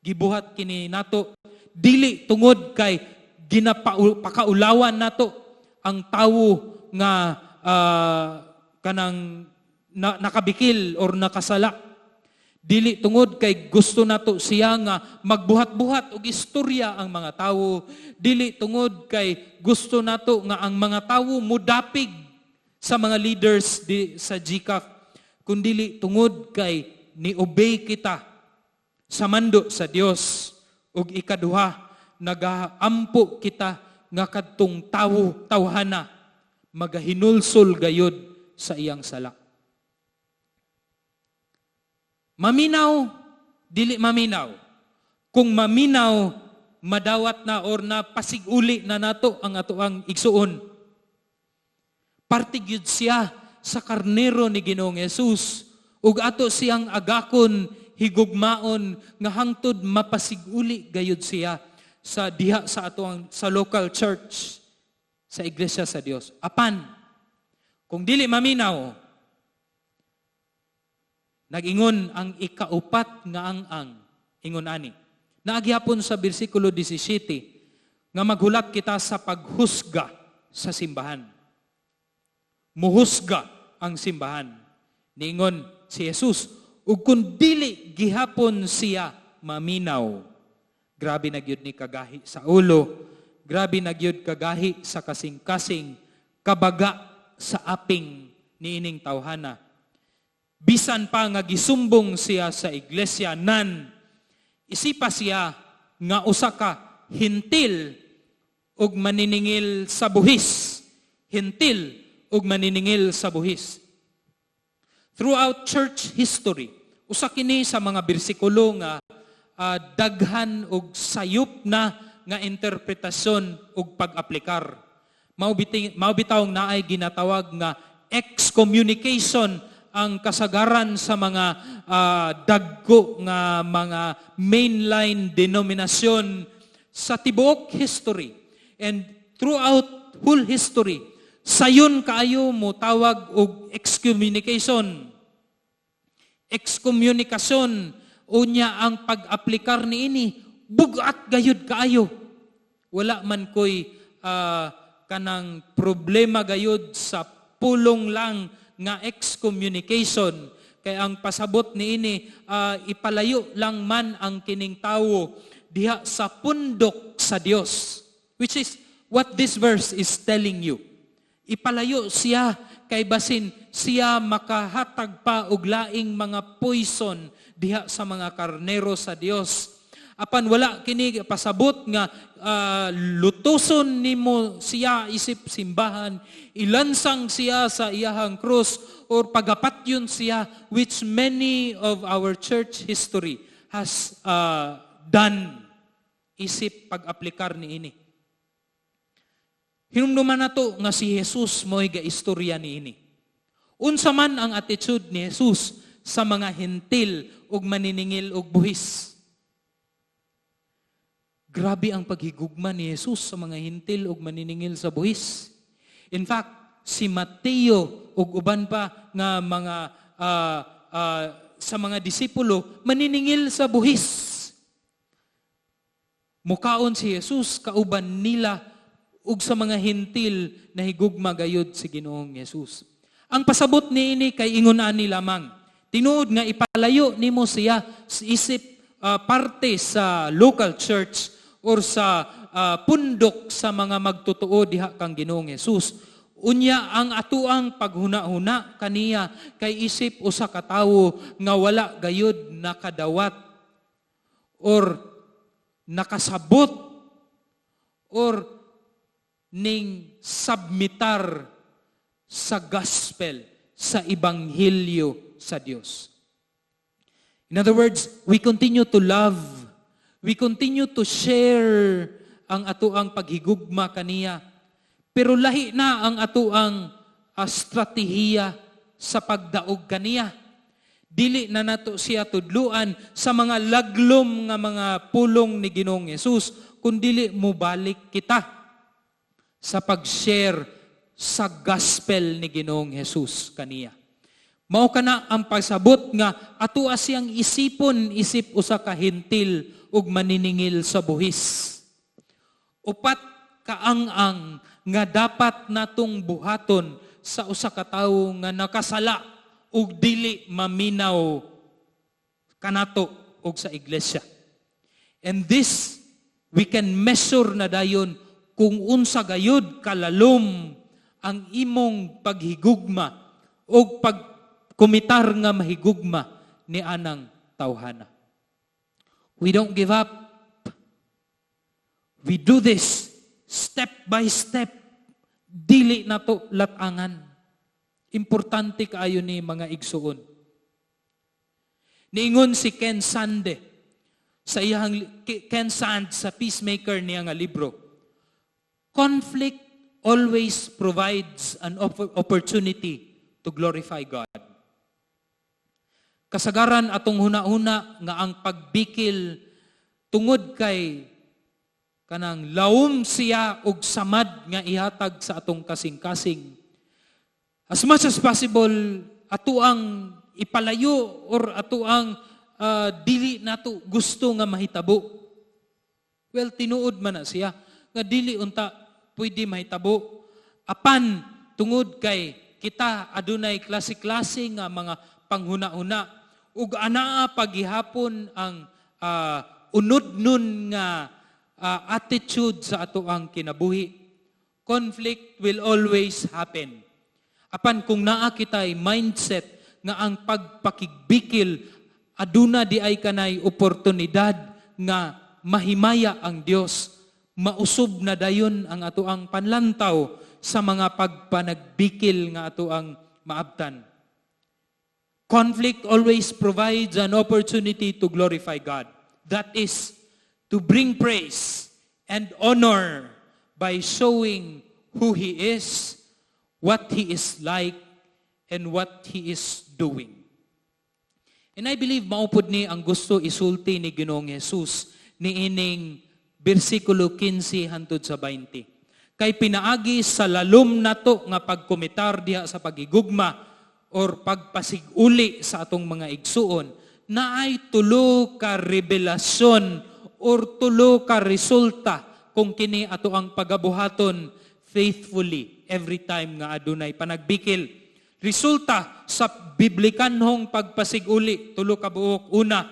Gibuhat kini nato dili tungod kay ginapakaulawan nato ang tawo nga kanang nakabikil or nakasala. Dili tungod kay gusto nato siya nga magbuhat-buhat og istorya ang mga tawo. Dili tungod kay gusto nato nga ang mga tawo mudapig sa mga leaders di, sa GCAF. Kundili tungod kay ni-obey kita sa mando sa Dios ug ikaduha, nagaampo kita nga kadtong tawo, tawhana, magahinulsol gayud sa iyang sala. Maminaw, dili maminaw. Kung maminaw, madawat na or na pasiguli na nato ang atoang igsuon. Parte gyud siya sa karnero ni Ginoong Hesus ug ato siyang agakon, higugmaon nga hangtod mapasiguli gayud siya sa diha sa atoang sa local church, sa iglesia sa Dios. Apan kung dili maminaw, nag-ingon ang ikaupat nga ang-ang, ingon ani. Naagyapon sa bersikulo 17 nga maghulat kita sa paghusga sa simbahan. Muhusga ang simbahan. Niingon si Jesus, ug kung dili gihapon siya maminaw. Grabe na gyud ni kagahi sa ulo, grabe na gyud kagahi sa kasing-kasing, kabaga sa aping niining tawhana. Bisan pa nga gisumbong siya sa iglesia nan, isipa siya nga usa ka hintil ug maniningil sa buhis. Hintil ug maniningil sa buhis. Throughout church history, usa kini sa mga bersikulo nga daghan og sayop na nga interpretasyon ug pag-aplikar. Mao bitawng naay ginatawag nga excommunication ang kasagaran sa mga dagko nga mga mainline denominasyon sa tibuok history. And throughout whole history, sayon kaayo mo tawag og excommunication. Excommunication, unya ang pag-aplikar niini bugat gayud kaayo. Wala man koy kanang problema gayud sa pulong lang nga excommunication, kay ang pasabot niini ipalayo lang man ang kining tawo diha sa pundok sa Dios, which is what this verse is telling you. Ipalayo siya kay basin siya makahatag pa og laing mga poison diha sa mga karnero sa Dios. Apan wala kini pasabot nga lutuson nimo siya isip simbahan, ilansang siya sa iyahang krus or pagapatyon siya, which many of our church history has done isip pag-aplikar niini. Hinumduman nato nga si Jesus mo'y gaistorya niini. Unsa man ang attitude ni Jesus sa mga hentil ug maniningil og buhis. Grabe ang paghigugma ni Jesus sa mga hentil ug maniningil sa buhis. In fact, si Mateo ug uban pa nga mga sa mga disipulo maniningil sa buhis. Mukaon si Jesus kauban nila ug sa mga hentil na higugma gayud si Ginoong Jesus. Ang pasabot niini kay ingon ani lamang. Tinuod nga ipalayo nimo siya sa isip parte sa local church or sa pundok sa mga magtotoo diha kang Ginoong Jesus. Unya ang atuang paghuna-huna kaniya kay isip usa ka tawo nga wala gayud nakadawat or nakasabot or ning submitar sa gospel, sa ebanghelyo sa Dios. In other words, we continue to love, we continue to share ang atuang paghigugma kaniya. Pero lahi na ang atuang estratehiya sa pagdaog kaniya. Dili na nato siya tudluan sa mga laglom nga mga pulong ni Ginoong Hesus, kundili mobalik kita sa pag-share sa gospel ni Ginoong Hesus kaniya. Mao kana ang pasabot nga atua siyang isipon isip usa ka hentil ug maniningil sa buhis. Upat kaang-ang nga dapat natong buhaton sa usa ka tawo nga nakasala ug dili maminaw kanato og sa iglesia. And this we can measure na dayon kung unsa gayud kalalom ang imong paghigugma o pagkumitar nga mahigugma ni anang tawhana. We don't give up. We do this step by step. Dili nato latangan. Importante kaayo ni, mga igsuon. Niingon si Ken Sande sa iyang Ken Sande sa Peacemaker niya nga libro. Conflict always provides an opportunity to glorify God. Kasagaran atong huna-huna nga ang pagbikil tungod kay kanang laom siya og samad nga ihatag sa atong kasing-kasing. As much as possible, ato ang ipalayo or ato ang dili nato gusto nga mahitabo. Well, tinuod man na siya nga dili unta pwede mahitabo. Apan tungod kay kita adunay klase-klase nga mga panghuna-huna ug anaa paghihapon ang unod-nun nga attitude sa ato ang kinabuhi. Conflict will always happen. Apan kung naa kitay mindset nga ang pagpakigbikil aduna di ay kanay oportunidad nga mahimaya ang Dios, mausub na dayon ang ato ang panlantaw sa mga pagpanagbikil nga ato ang maabtan. Conflict always provides an opportunity to glorify God. That is, to bring praise and honor by showing who He is, what He is like, and what He is doing. And I believe mao pud ni ang gusto isulti ni Ginoong Jesus niining bersikulo 15 hantod sa 20. Kay pinaagi sa lalom nato nga pagkomitar diha sa paghigugma or pagpasiguli sa atong mga igsuon, naay tulo ka rebelasyon or tulo ka resulta kung kini ato ang pagabuhaton faithfully every time nga adunay panagbikil. Resulta sa biblikanhong pagpasiguli, tulo ka buok. Una,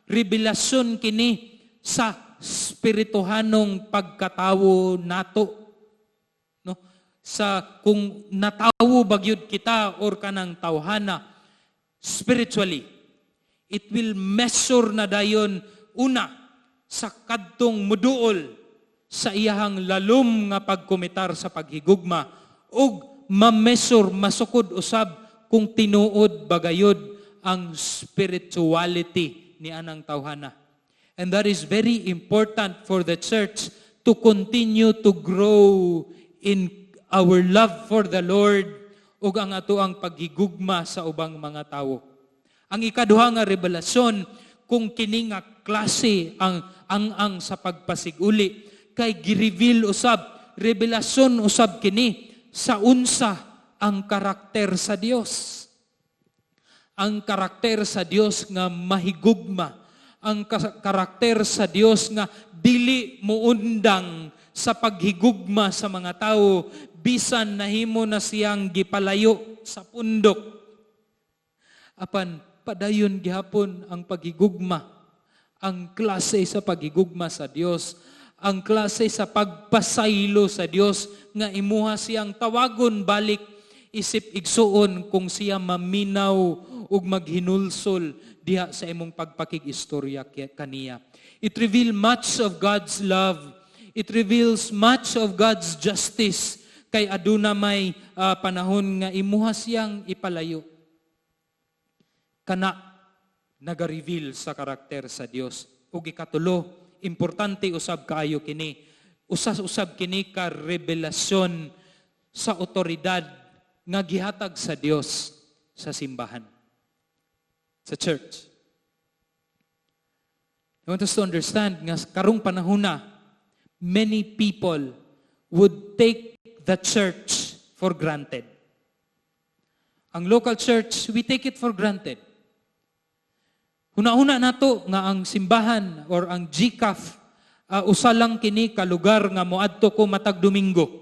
rebelasyon kini sa spirituhanong pagkatawo nato. No? Sa kung natawo bagyod kita or kanang tawhana spiritually, it will measure na dayon una sa kadtong muduol sa iyahang lalom nga pagkomitar sa paghigugma ug ma-measure, masukod usab kung tinuod bagayod ang spirituality ni anang tawhana. And that is very important for the church to continue to grow in our love for the Lord ug ang ato ang paghigugma sa ubang mga tawo. Ang ikaduha nga revelasyon kung kini nga klase ang ang sa pagpasiguli kay gi-reveal usab, revelasyon usab kini sa unsa ang karakter sa Dios. Ang karakter sa Dios nga mahigugma, ang karakter sa Dios nga dili muundang sa paghigugma sa mga tao bisan nahimo na siyang gipalayo sa pundok. Apan padayon gihapon ang paghigugma, ang klase sa paghigugma sa Dios, ang klase sa pagpasaylo sa Dios nga imuha siyang tawagon balik isip igsuon kung siya maminaw ug maghinulsol diha sa imong pagpakig-istorya kaniya. It reveals much of God's love. It reveals much of God's justice kay aduna may panahon nga imuha siyang ipalayo. Kana naga-reveal sa karakter sa Dios. Ug ikatulo, importante usab kaayo kini. Usas usab kini ka revelasyon sa otoridad nga gihatag sa Dios sa simbahan, sa church. I want us to understand nga karong panahon na, many people would take the church for granted. Ang local church, we take it for granted. Huna-huna nato nga ang simbahan or ang GCAF, usa lang kini ka lugar nga moadto ko matag Domingo.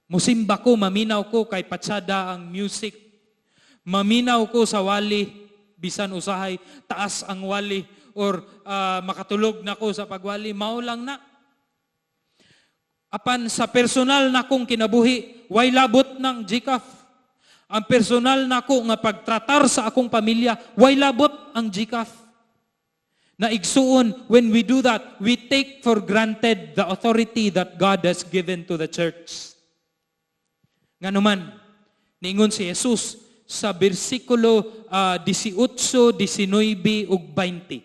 Musimba ko, maminaw ko kay patsada ang music. Maminaw ko sa wali, bisan usahay taas ang wali or makatulog na ko sa pagwali, mao lang na. Apan sa personal na kong kinabuhi, way labot ng GCAF. Ang personal nako nga pagtratar sa akong pamilya, way labot ang GCAF. Na igsuon, when we do that, we take for granted the authority that God has given to the church. Nganuman, niingon si Jesus sa bersikulo 18, 19 ug 20.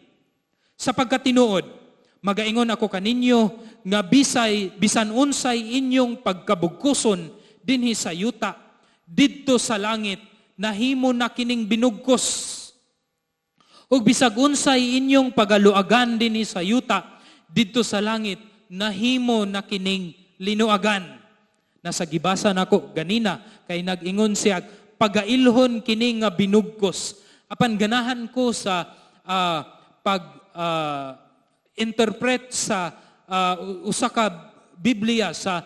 "Sa pagkatinuod, magaingon ako kaninyo nga bisay bisan unsay inyong pagkabugkuson dinhi sa yuta, didto sa langit nahimo na kining binugkos. Ug bisag unsay inyong pagaluagan dinhi sa yuta, didto sa langit nahimo na kining linuagan." Nasa gibasa nako ganina kay nag-ingon siya pagailhon kini nga binugkos. Apan ganahan ko sa pag interpret sa usa ka Biblia, sa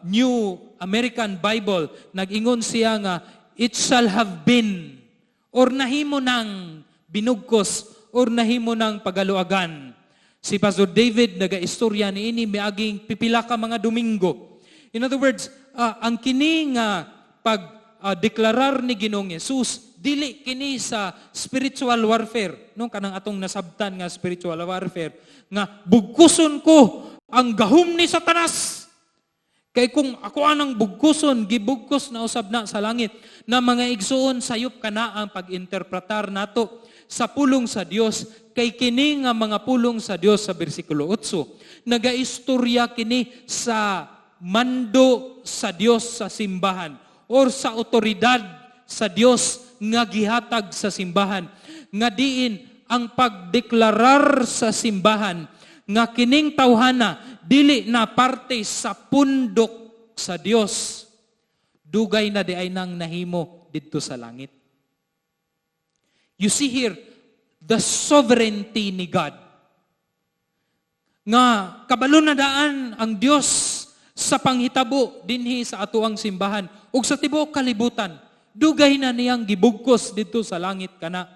New American Bible, nag-ingon siya nga it shall have been or nahimo ng binugkos or nahimo ng pagaluagan. Si Pastor David nagaistorya niini miaging pipila ka mga Domingo. In other words, ang kini nga pag deklarar ni Ginoong Hesus, dili kini sa spiritual warfare, no, kanang atong nasabtan nga spiritual warfare nga bugkuson ko ang gahom ni Satanas. Kay kung ako anang bugkuson, gibugkos na usab na sa langit. Na mga igsuon, sayop kana ang pag-interpretar nato sa pulong sa Dios, kay kini nga mga pulong sa Dios sa bersikulo 8, nagaistorya kini sa mando sa Dios sa simbahan or sa otoridad sa Dios nga gihatag sa simbahan, nga diin ang pagdeklarar sa simbahan nga kining tawhana dili na parte sa pundok sa Dios, dugay na di ay nang nahimo didto sa langit. You see here the sovereignty ni God. Nga kabalo na daan ang Dios sa panghitabo dinhi sa atoang simbahan ug sa tibuok kalibutan. Dugay na niyang gibugkos didto sa langit kana.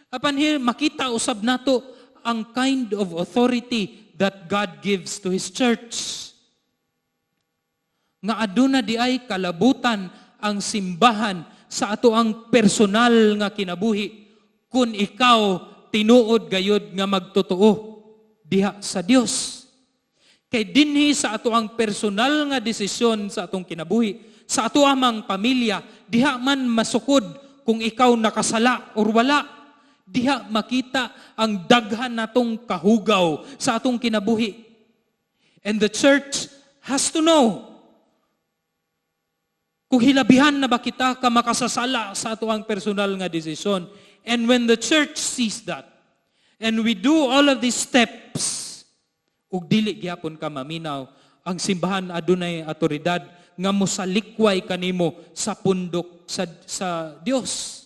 Apan here makita usab nato ang kind of authority that God gives to His church. Nga aduna di ay kalabutan ang simbahan sa ato ang personal nga kinabuhi kung ikaw tinuod gayod nga magtotoo diha sa Dios. Kay dinhi sa ato ang personal nga desisyon sa atong kinabuhi, sa ato amang pamilya, diha man masukod kung ikaw nakasala or wala. Diha makita ang daghan natong kahugaw sa atong kinabuhi. And the church has to know. Kung hilabihan na ba kita ka makasasala sa ato ang personal nga desisyon. And when the church sees that, and we do all of these steps, ug dili gyapon ka maminaw, ang simbahan adunay awtoridad nga mosalikway kanimo sa pundok sa Dios.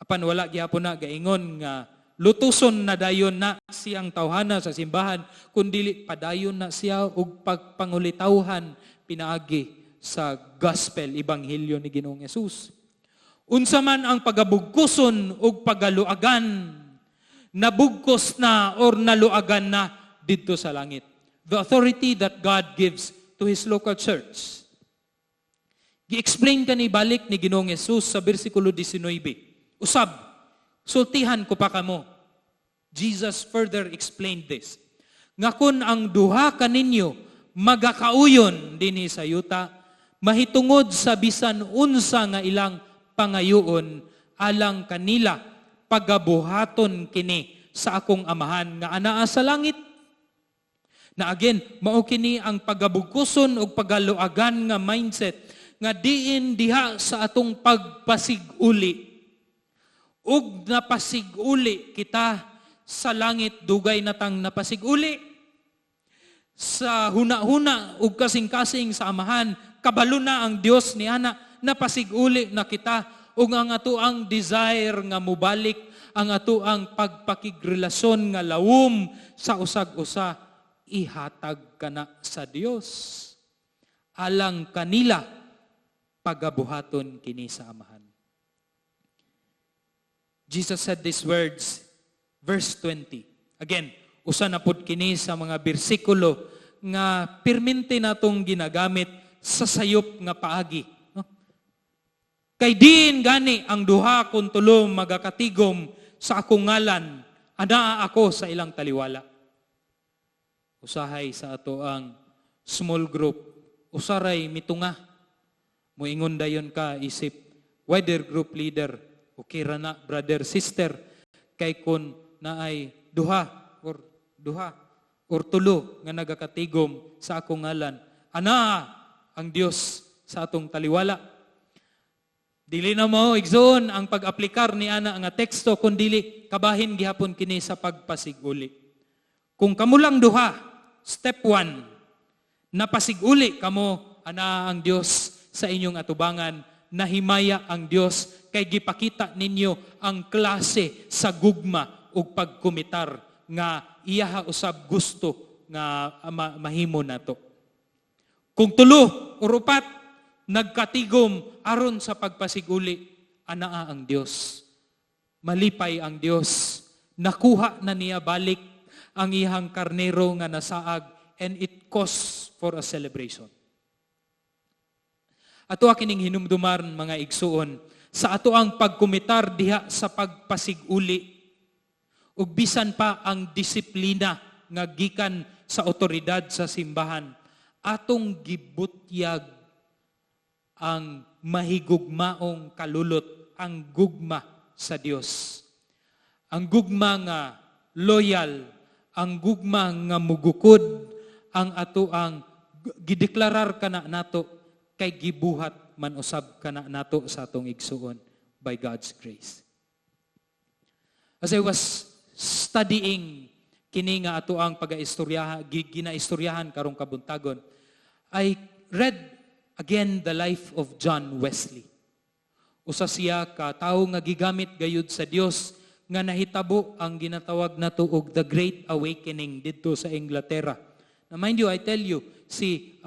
Apan wala gyapon na gaingon nga lutuson na dayon na siyang tawhana sa simbahan, kun dili padayon na siya og pagpangulitawhan pinaagi sa gospel, ebanghelyo ni Ginoong Hesus. Unsa man ang pagabugkuson ug pagaluagan, nabugkos na or naluagan na didto sa langit. The authority that God gives to His local church. Gi-explain kani balik ni Ginoong Hesus sa bersikulo 19. "Usab, sultihan ko pa kamo." Jesus further explained this. "Nga kun ang duha kaninyo magakauyon dinhi sa yuta, mahitungod sa bisan unsa nga ilang pangayoon alang kanila, pagabuhaton kini sa akong Amahan nga anaa sa langit." Na again, mao kini ang pagabugkuson og pagaluagan nga mindset nga diin diha sa atong pagpasiguli ug napasiguli kita sa langit, dugay natang napasiguli sa huna-huna ug kasing-kasing sa Amahan. Kabalo na ang Dios ni ana, napasiguli na kita ug ang atoang desire nga mubalik ang atoang pagpakigrelasyon nga lawom sa usag-usa, ihatag kana sa Dios. Alang kanila, pagabuhaton kini sa Amahan. Jesus said these words, verse 20. Again, usa na pud kini sa mga bersikulo nga pirmente natong ginagamit sa sayop nga paagi. No? "Kay diin gani ang duha kon tulo magakatigom sa akong ngalan, anaa ako sa ilang taliwala." Usahay sa ato ang small group, usaray mitunga. Moingon dayon ka isip wider group leader, "Okay ra na, brother, sister, kay kun naay duha or tulo nga nagakatigom sa akong ngalan, anaa ang Dios sa atong taliwala." Dili na mo, igsoon, ang pag-aplikar ni ana nga teksto, kun dili kabahin gihapon kini sa pagpasiguli. Kung kamo lang duha, step 1, napasiguli kamo, anaa ang Dios sa inyong atubangan, nahimaya ang Dios kay gipakita ninyo ang klase sa gugma ug pagkumitar nga iyaha usab gusto nga mahimo nato. Kung tulo o upat nagkatigom aron sa pagpasiguli, anaa ang Dios. Malipay ang Dios. Nakuha na niya balik ang iyang karnero nga nasaag and it calls for a celebration. Ato kining hinumduman, mga igsuon, sa ato ang pagkumitar diha sa pagpasiguli ug bisan pa ang disiplina nga gikan sa otoridad sa simbahan, atong gibutyag ang mahigugmaong kalulot, ang gugma sa Dios. Ang gugma nga loyal, ang gugma nga mugukod, ang ato ang gideklarar kana nato kay gibuhat man usab kana nato sa atong igsuon by God's grace. As I was studying kini nga ato ang pagaistoryahan, ginaistoryahan karong kabuntagon, I read again the life of John Wesley. Usa siya ka tawo nga gigamit gayud sa Dios nga nahitabo ang ginatawag nato og the Great Awakening didto sa Inglaterra. Now mind you, I tell you, si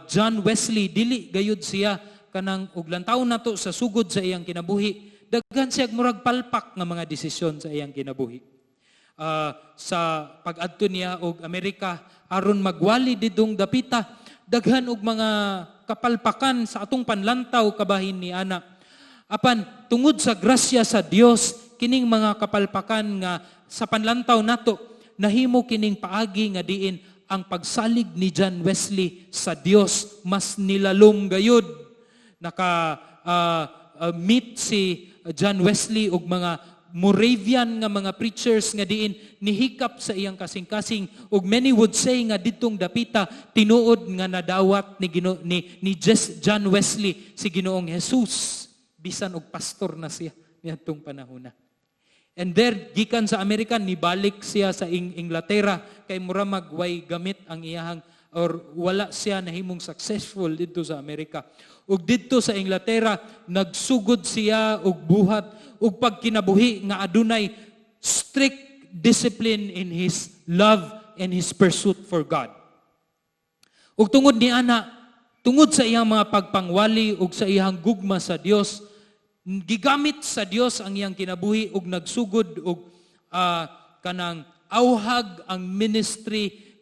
John Wesley, dili gayud siya kanang og lantaw nato sa sugod sa iyang kinabuhi, daghan siya murag palpak nga mga desisyon sa iyang kinabuhi. Sa pag-adto niya og Amerika aron magwali didtong dapita, daghan og mga kapalpakan sa atong panlantaw kabahin ni ana. Apan tungod sa grasya sa Dios, kining mga kapalpakan nga sa panlantaw nato, nahimo kining paagi nga diin ang pagsalig ni John Wesley sa Dios mas nilalom gayud. Naka meet si John Wesley og mga Moravian nga mga preachers nga diin nihikap sa iyang kasing-kasing, ug many would say nga didtong dapita tinuod nga nadawat ni Gino, ni John Wesley si Ginoong Jesus bisan og pastor na siya niadtong panahona. And there, gikan sa Amerika, nibalik siya sa Inglaterra kay mura magway gamit ang iyahang or wala siya nahimong successful didto sa Amerika. Ug didto sa Inglaterra, nagsugod siya og buhat og pagkinabuhi nga adunay strict discipline in his love and his pursuit for God. Ug tungod ni ana, tungod sa iyang mga pagpangwali ug sa iyang gugma sa Dios, gigamit sa Dios ang iyang kinabuhi ug nagsugod og kanang auhag ang ministry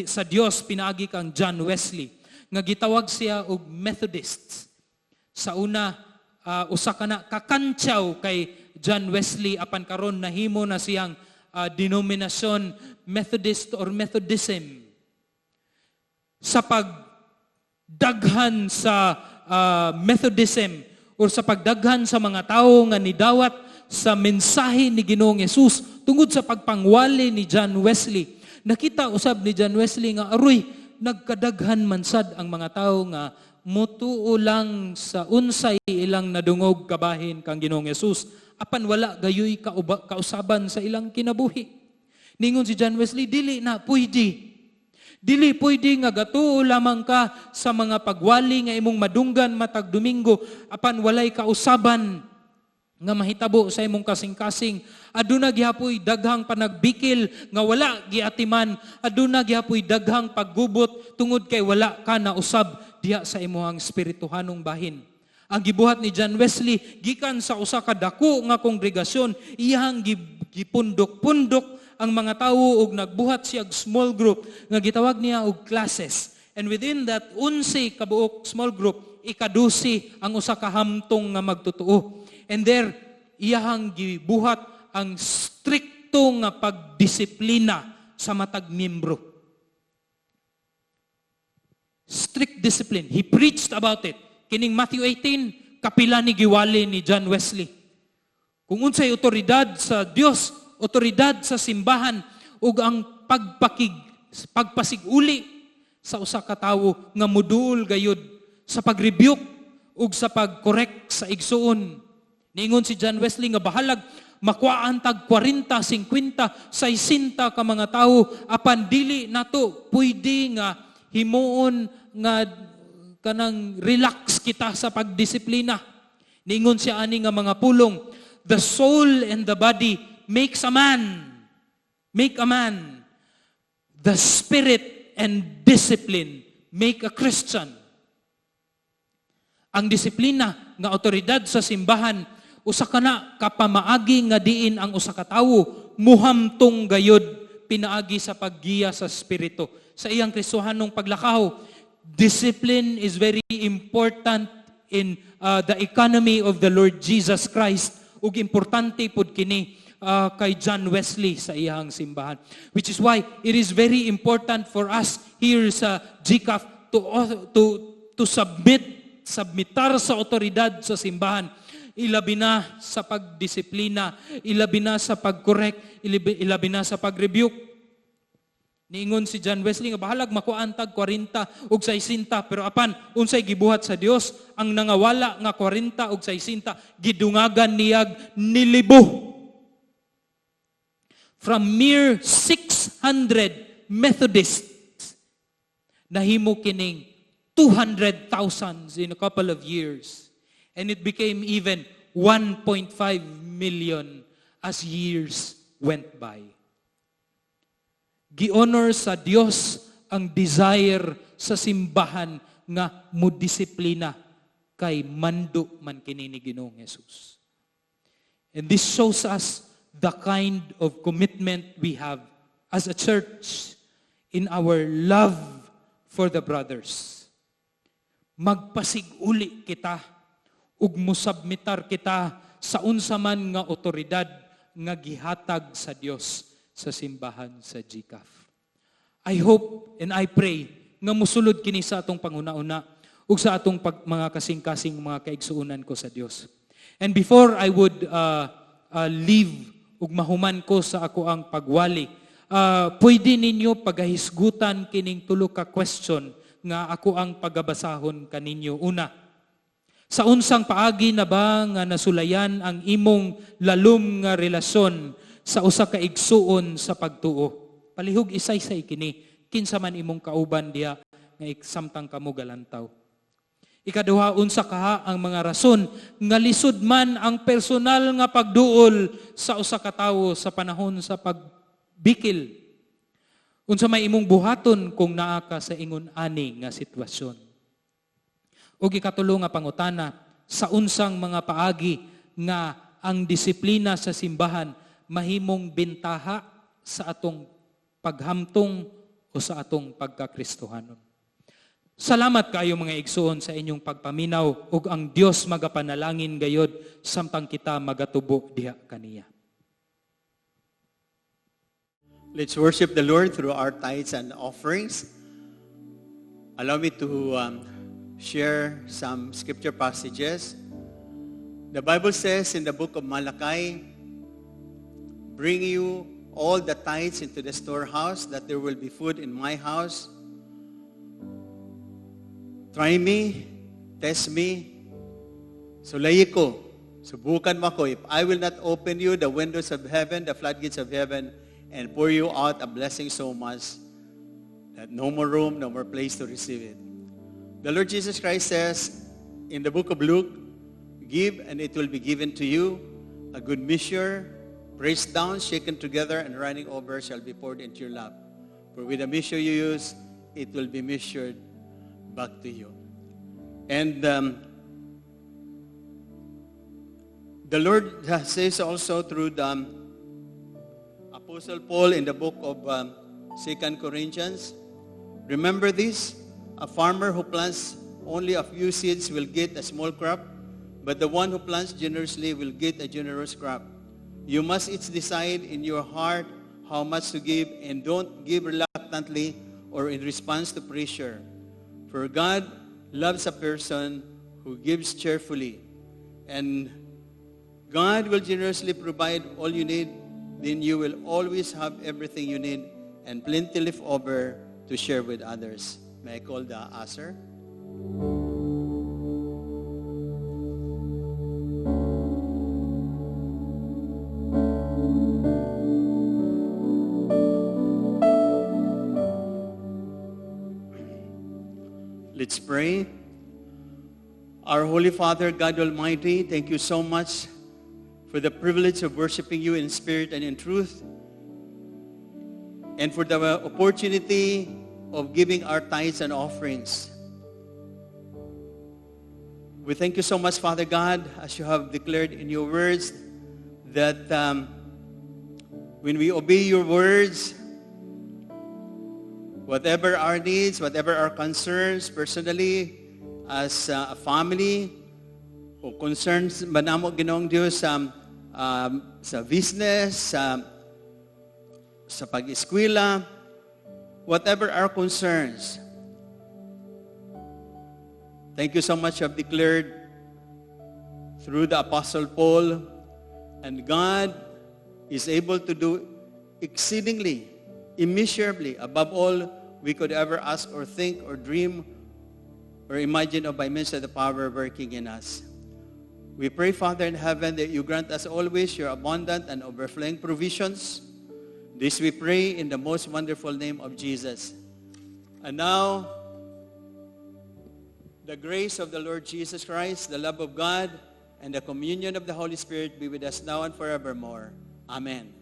sa Dios pinaagi kang John Wesley nga gitawag siya og Methodists. Sa una, usa ka na kakantyaw kay John Wesley, apan karon nahimo na siyang denominasyon, Methodist or Methodism. Sa pagdaghan sa Methodism or sa pagdaghan sa mga tawo nga nidawat sa mensahe ni Ginoong Hesus tungod sa pagpangwali ni John Wesley. Nakita usab ni John Wesley nga aroy, nagkadaghan man sad ang mga tawo nga mutuo lang sa unsay ilang nadungog kabahin kang Ginoong Hesus, apan wala gayoy kausaban sa ilang kinabuhi. Ningon si John Wesley, "Dili na pwede. Dili pwede nga gatuo lamang ka sa mga pagwali nga imong madunggan matag Domingo apan walay kausaban nga mahitabo sa imong kasing-kasing. Aduna gihapoy daghang panagbikil nga wala giatiman. Aduna gihapoy daghang paggubot tungod kay wala ka na usab diha sa imong espirituhanong bahin." Ang gibuhat ni John Wesley, gikan sa usa ka dako nga kongregasyon, iyang gipundok-pundok ang mga tawo ug nagbuhat siya og small group nga gitawag niya og classes. And within that 11 kabuok small group, ikadusi ang usa ka hamtong nga magtotoo. And there, iyahang gibuhat ang strikto nga pagdisiplina sa matag miyembro. Strict discipline. He preached about it. Kining Matthew 18, kapila ni giwali ni John Wesley. Kung unsay otoridad sa Dios, otoridad sa simbahan, ug ang pagpasiguli sa usa ka tawo nga muduol gayud sa pag-rebuke ug sa pag-correct sa igsuon. Niingon si John Wesley nga bahalag makuhaan tag 40, 50, 60 ka mga tawo, apan dili nato pwede nga himuon nga kanang relax kita sa pagdisiplina. Niingon siya ani nga mga pulong, "The soul and the body makes a man. Make a man. The spirit and discipline make a Christian." Ang disiplina nga otoridad sa simbahan, usa ka na kapamaagi nga diin ang usa ka tawo muhamtong gayod pinaagi sa paggiya sa espiritu sa iyang Kristohanong paglakaw. Discipline is very important in the economy of the Lord Jesus Christ, ug importante pud kini kay John Wesley sa iyang simbahan. Which is why it is very important for us here sa GCAF to submitar sa otoridad sa simbahan, ilabi na sa pagdisiplina, ilabi na sa pag-correct, ilabi na sa pag-rebuke. Niingon si John Wesley nga bahalag makuan tag 40 ug 60, pero apan unsay gibuhat sa Dios, ang nangawala nga 40 ug 60 gidungagan niyag nilibo. From mere 600 Methodists, nahimo kining 200,000 in a couple of years. And it became even 1.5 million as years went by. Gi-honor sa Dios ang desire sa simbahan nga mo disiplina kay mando man kini ni Ginoong Jesus. And this shows us the kind of commitment we have as a church in our love for the brothers. Magpasiguli kita ug musubmitar kita sa unsa man nga otoridad nga gihatag sa Dios sa simbahan sa GCAF. I hope and I pray nga musulod kini sa atong panghuna-una ug sa atong mga kasing-kasing, mga kaigsuonan ko sa Dios. And before I would leave ug mahuman ko sa ako ang pagwali, pwede ninyo pagahisgutan kining tulo ka question nga ako ang pagabasahon kaninyo. Una, sa unsang paagi na ba nga nasulayan ang imong lalom nga relasyon sa usa ka igsuon sa pagtuo? Palihog isaysay kini kinsa man imong kauban diha nga samtang kamo galantaw. Ikaduha, unsa kaha ang mga rason nga lisod man ang personal nga pagduol sa usa ka tawo sa panahon sa pagbikil? Unsa may imong buhaton kung naa ka sa ingon ani nga sitwasyon? Ug ikatulo nga pangutana, sa unsang mga paagi nga ang disiplina sa simbahan mahimong bintaha sa atong paghamtong o sa atong pagkakristohanon? Salamat kayo, mga igsuon, sa inyong pagpaminaw ug ang Dios magapanalangin gayod samtang kita magatubo diha kaniya. Let's worship the Lord through our tithes and offerings. Allow me to share some scripture passages. The Bible says in the book of Malachi, "Bring you all the tithes into the storehouse, that there will be food in my house. Try me, test me, sulayi ko, subukan mo ako, if I will not open you the windows of heaven, the floodgates of heaven, and pour you out a blessing so much that no more room, no more place to receive it." The Lord Jesus Christ says in the book of Luke, "Give and it will be given to you. A good measure, pressed down, shaken together, and running over shall be poured into your lap. For with the measure you use, it will be measured back to you." And the Lord says also through the Apostle Paul in the book of 2 Corinthians, "Remember this, a farmer who plants only a few seeds will get a small crop, but the one who plants generously will get a generous crop. You must each decide in your heart how much to give, and don't give reluctantly or in response to pressure. For God loves a person who gives cheerfully. And God will generously provide all you need. Then you will always have everything you need and plenty left over to share with others." May I call the usher? Let's pray. Our Holy Father, God Almighty, thank you so much for the privilege of worshiping you in spirit and in truth, and for the opportunity of giving our tithes and offerings. We thank you so much, Father God, as you have declared in your words that when we obey your words, whatever our needs, whatever our concerns personally, as a family, o concerns ba namo, Ginoong Diyos, sa business, sa pag-eskwela, whatever our concerns. Thank you so much you have declared through the Apostle Paul, and God is able to do exceedingly, immeasurably, above all we could ever ask or think or dream or imagine of by means of the power working in us. We pray, Father in heaven, that you grant us always your abundant and overflowing provisions. This we pray in the most wonderful name of Jesus. And now, the grace of the Lord Jesus Christ, the love of God, and the communion of the Holy Spirit be with us now and forevermore. Amen.